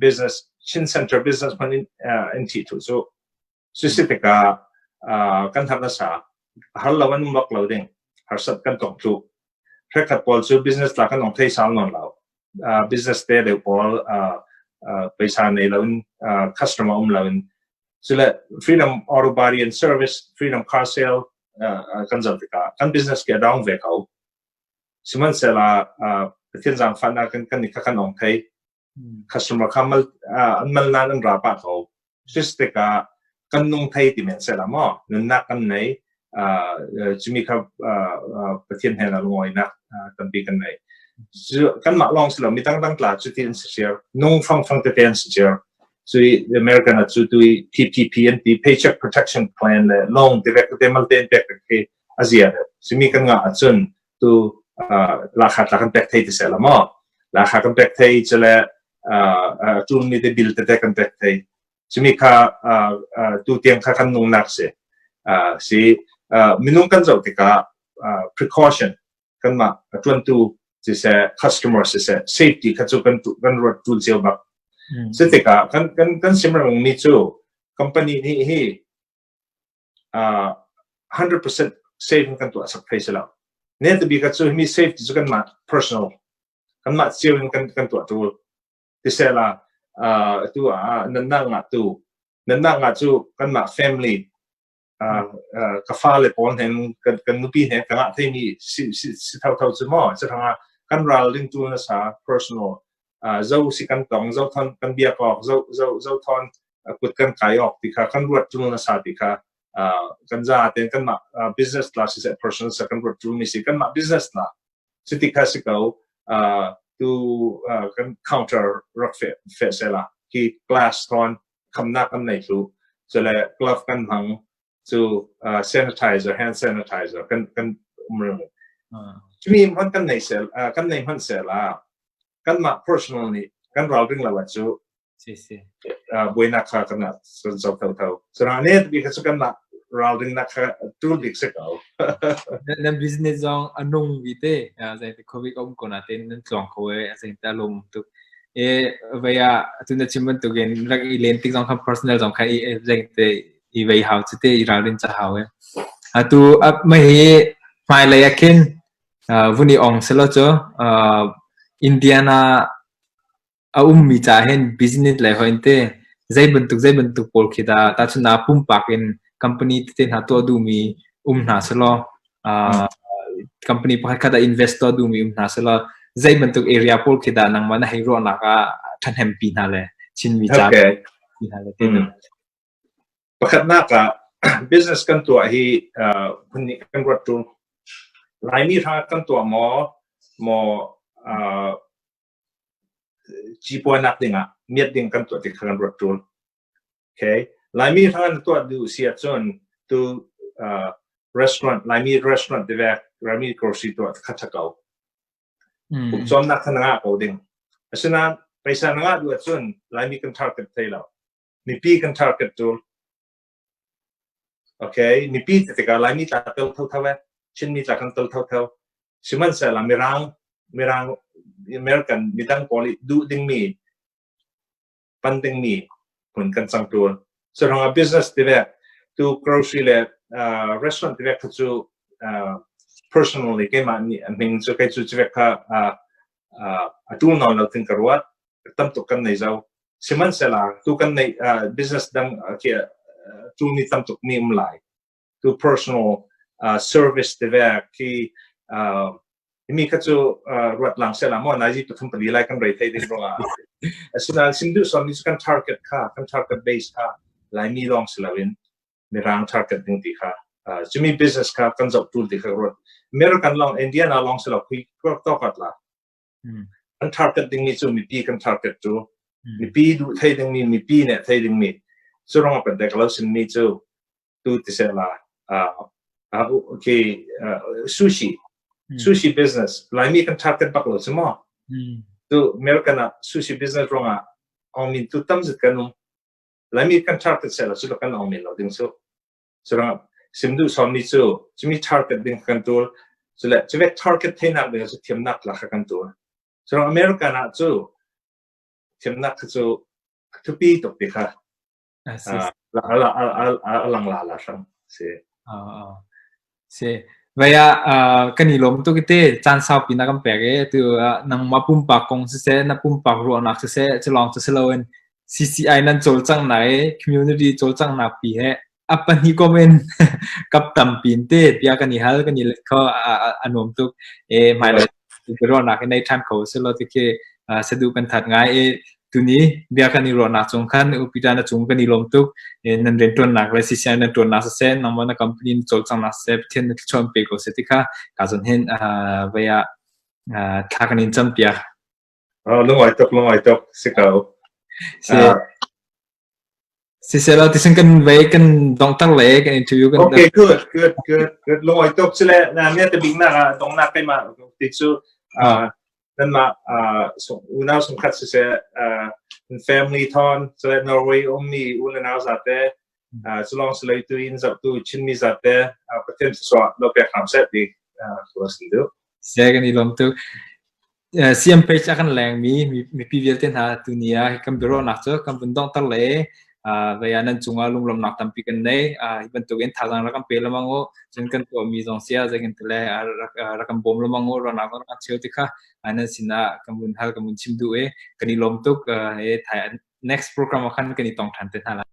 business Chin Center business hmanh in in ṭih tuk cu sisi tikah kan har nasa har lo an um bak lo ding harsat kan tong tlu hrekhat pawl cu business la kan ong thei sal non lo business te deuh pawl paisa nei lo in customer um lo in Sile Freedom Auto Body and Service, Freedom Car Sale kan zoh tikah kan business ke a down ve ko. Sihmanhsehlaw Pathian zaangfahnak kan kan kha kan ong thei. Customer kha mal an mal nan an ra pah ko. Sis tikah kan nung thei ti men sela maw nunnak kan nei cumi kha Pathian he na lungawinak tampi kan nei. Kanmah lawng si lo mi dangdang tla cu ti an si siar nung fangfang tete an si siar. Cui American ah cu tui PPP an ti Paycheck Protection Plan le loan ti vek te mal te pek khi a zia de simi kan nga ahcun tu lakha tla kan pek thei ti se la maw lakha kan pek thei chale tul mi te bill te te kan pek thei simi kha tu tiang kha kan nung nak si si minung kan zoh tikah precaution kanmah a ṭuantu siseh customer siseh safety kha cu kan kan ruat tul cio bak si tikah kan kan kan simrang mi cu company nih hi 100% safe kan tuah sak thei si lo ne to bi ka cu mi safety cu kanmah personal kanmah cio in kan kan tuah tul tisela tu nan na nga tu nan na nga cu kanmah family ka fale pawl hen kan kan nupi he ka ngah theimi si si si tho tho cu maw cu thanga kan ral ding tu na sa personal zo si kan tong zo thon kan bia kok zo zo zo thon kut kan kai ok ti kha kan ruat tu na sa ti kha kan za ten kan mah business la si se personal sa kan ruat tu mi si kan mah business la si ti kha si ko tu kan counter rak fe fe se la ki class thon khamnak kan nei thlu cule glove kan hmang cu sanitizer hand sanitizer kan kan um reng cumi hman kan nei sel kan nei hman sel ah kanmah personal nih kan ralring lo ah cu buainak kha kan kan zo tho tho so na ne bi kha cu kanmah ralring nak kha tul bik se ko nan business zong anung vi te zai te covid om ko na ten nan tlong ko e zai ta lom tuk e vaya tu na chim bantukin rak i len tik zong kha personal zong kha i zai te. I vei hau cu te i ralrin ca hau e. Atu mah hi hmailei ah khin vun i ong selaw cu Indiana a ummi ca hin business lei hoi in te zei bantuk zei bantuk pawl khi dah tahchunhnak pumpak in company tete hna tuah duhmi um hna selaw company pakhat khat ah invest tuah duhmi um hna selaw zei bantuk area pawl khi dah nangmah na hei ruahnak ah ṭhahnempi hna le Chinmi ca hna le te. Pakhatnak ah business kan tuah hi phun nih kan ruat ṭung. Laimi hrang kan tuah maw maw cipuanak dingah miat ding kan tuah ti kha kan ruat ṭul. Okay. Laimi hrang na tuah duh si ahcun tu restaurant Laimi restaurant tivek Laimi grocery tuah kha ṭha ko. Pumcawnnak kha na ngah ko ding. Asinain paisa na ngah duh ahcun Laimi kan target thai lo. Mipi kan target ṭul. Okay, mipi ti tikah Laimi tla tel thotho e, Chinmi tla kan tel thotho. Sihmanhsehlaw Mirang, Mirang, American midang pawl i duh dingmi, pan dingmi hmun kan cang ṭul. Curuangah business tivek, tu grocery le restaurant tivek kha cu personally keimah nih a hming cu kei cu civek kha a ṭul nawn lo tin ka ruat. Tam tuk kan nei zau. Sihmanhsehlaw tu kan neih business dang khi ṭul ni tam tuk mi um lai. Tu personal service tivek khi mi kha cu ruat lang sela maw nai zi pathum pali lai kan rei thei ding ruangah. Asinain sim duh som ni cu kan target kha kan target base kha Laimi lawng si loin Mirang target ding ti kha cumi business kha kan zoh tul ti kha ruat. American lawng Indiana lawng si lo kui to kat la. Kan target ding mi cu mipi kan target cu mipi duh thei ding mi mipi nih thei ding mi cu rong kan dek lo sin mi cu tu ti se la okay sushi sushi business Laimi kan target bak lo cu maw tu American ah sushi business rong ah ong min tu tam zit kan um Laimi kan target se la cu kan ong min lo ding cu. Curang sim duh sawm mi cu cumi target ding kan tul cule cuve target theinak ding cu thiamnak la kha kan tul. Curang American ah cu thiamnak kha cu a thupi tuk ti kha a lang la la hrang si. Si. Vei ah kan i lawm tuk te caan saupi na kan pek i tu nangmah pumpak kong siseh na pumpak ruahnak siseh cu lawng cu si loin CCI nan cawlcanghnak i community cawlcanghnak pi he a pahnih kom in kap tampi in te bia kan i hal kan i let kho a nuam tuk e hmailei ruahnak i nei ṭhan kho selaw tikhi sadu kan that ngai i tuni bia kan i ruahnak cung khan upita na cung kan i lawm tuk. Nan rianṭuannak le CCI nan ṭuannak siseh nangmah na company na cawlcanghnak siseh Pathian na thluachuah in pe ko seh ti kha ka zawn hin vei ah thla kan in campiak. Lungai tuk, lungai tuk, si ko. Si. Siselaw tisin kan vei kan dongter le kan interview kan. Okay, good, good, good, good. Lungai tuk sile na nia te bik nak ah dongnak keimah ti cu nanmah unau sungkhat siseh family thon sile Norway ummi u le nau zate culong silei tu in zohtu Chinmi zate Pathian thluachuah lo pek hram seh ti ka sin duh. Se kan i lawm tuk. CM page a kan lengmi mipi vialte hna tuni ah kan biaruahnak cu kan vun donghter le vei ah nan cungah lunglawmhnak tampi kan nei. Hi bantukin thazaang rak kan pe lengmang u. Cun kan tuahmi zong sia zei kan ti le rak kan bawm lengmang u. Ruahnak zong rak kan cheu ti kha nan sinah kan vun hal kan vun chim duh i kan i lawm tuk. Next program ah khan kan i tong ṭhan te hna lai.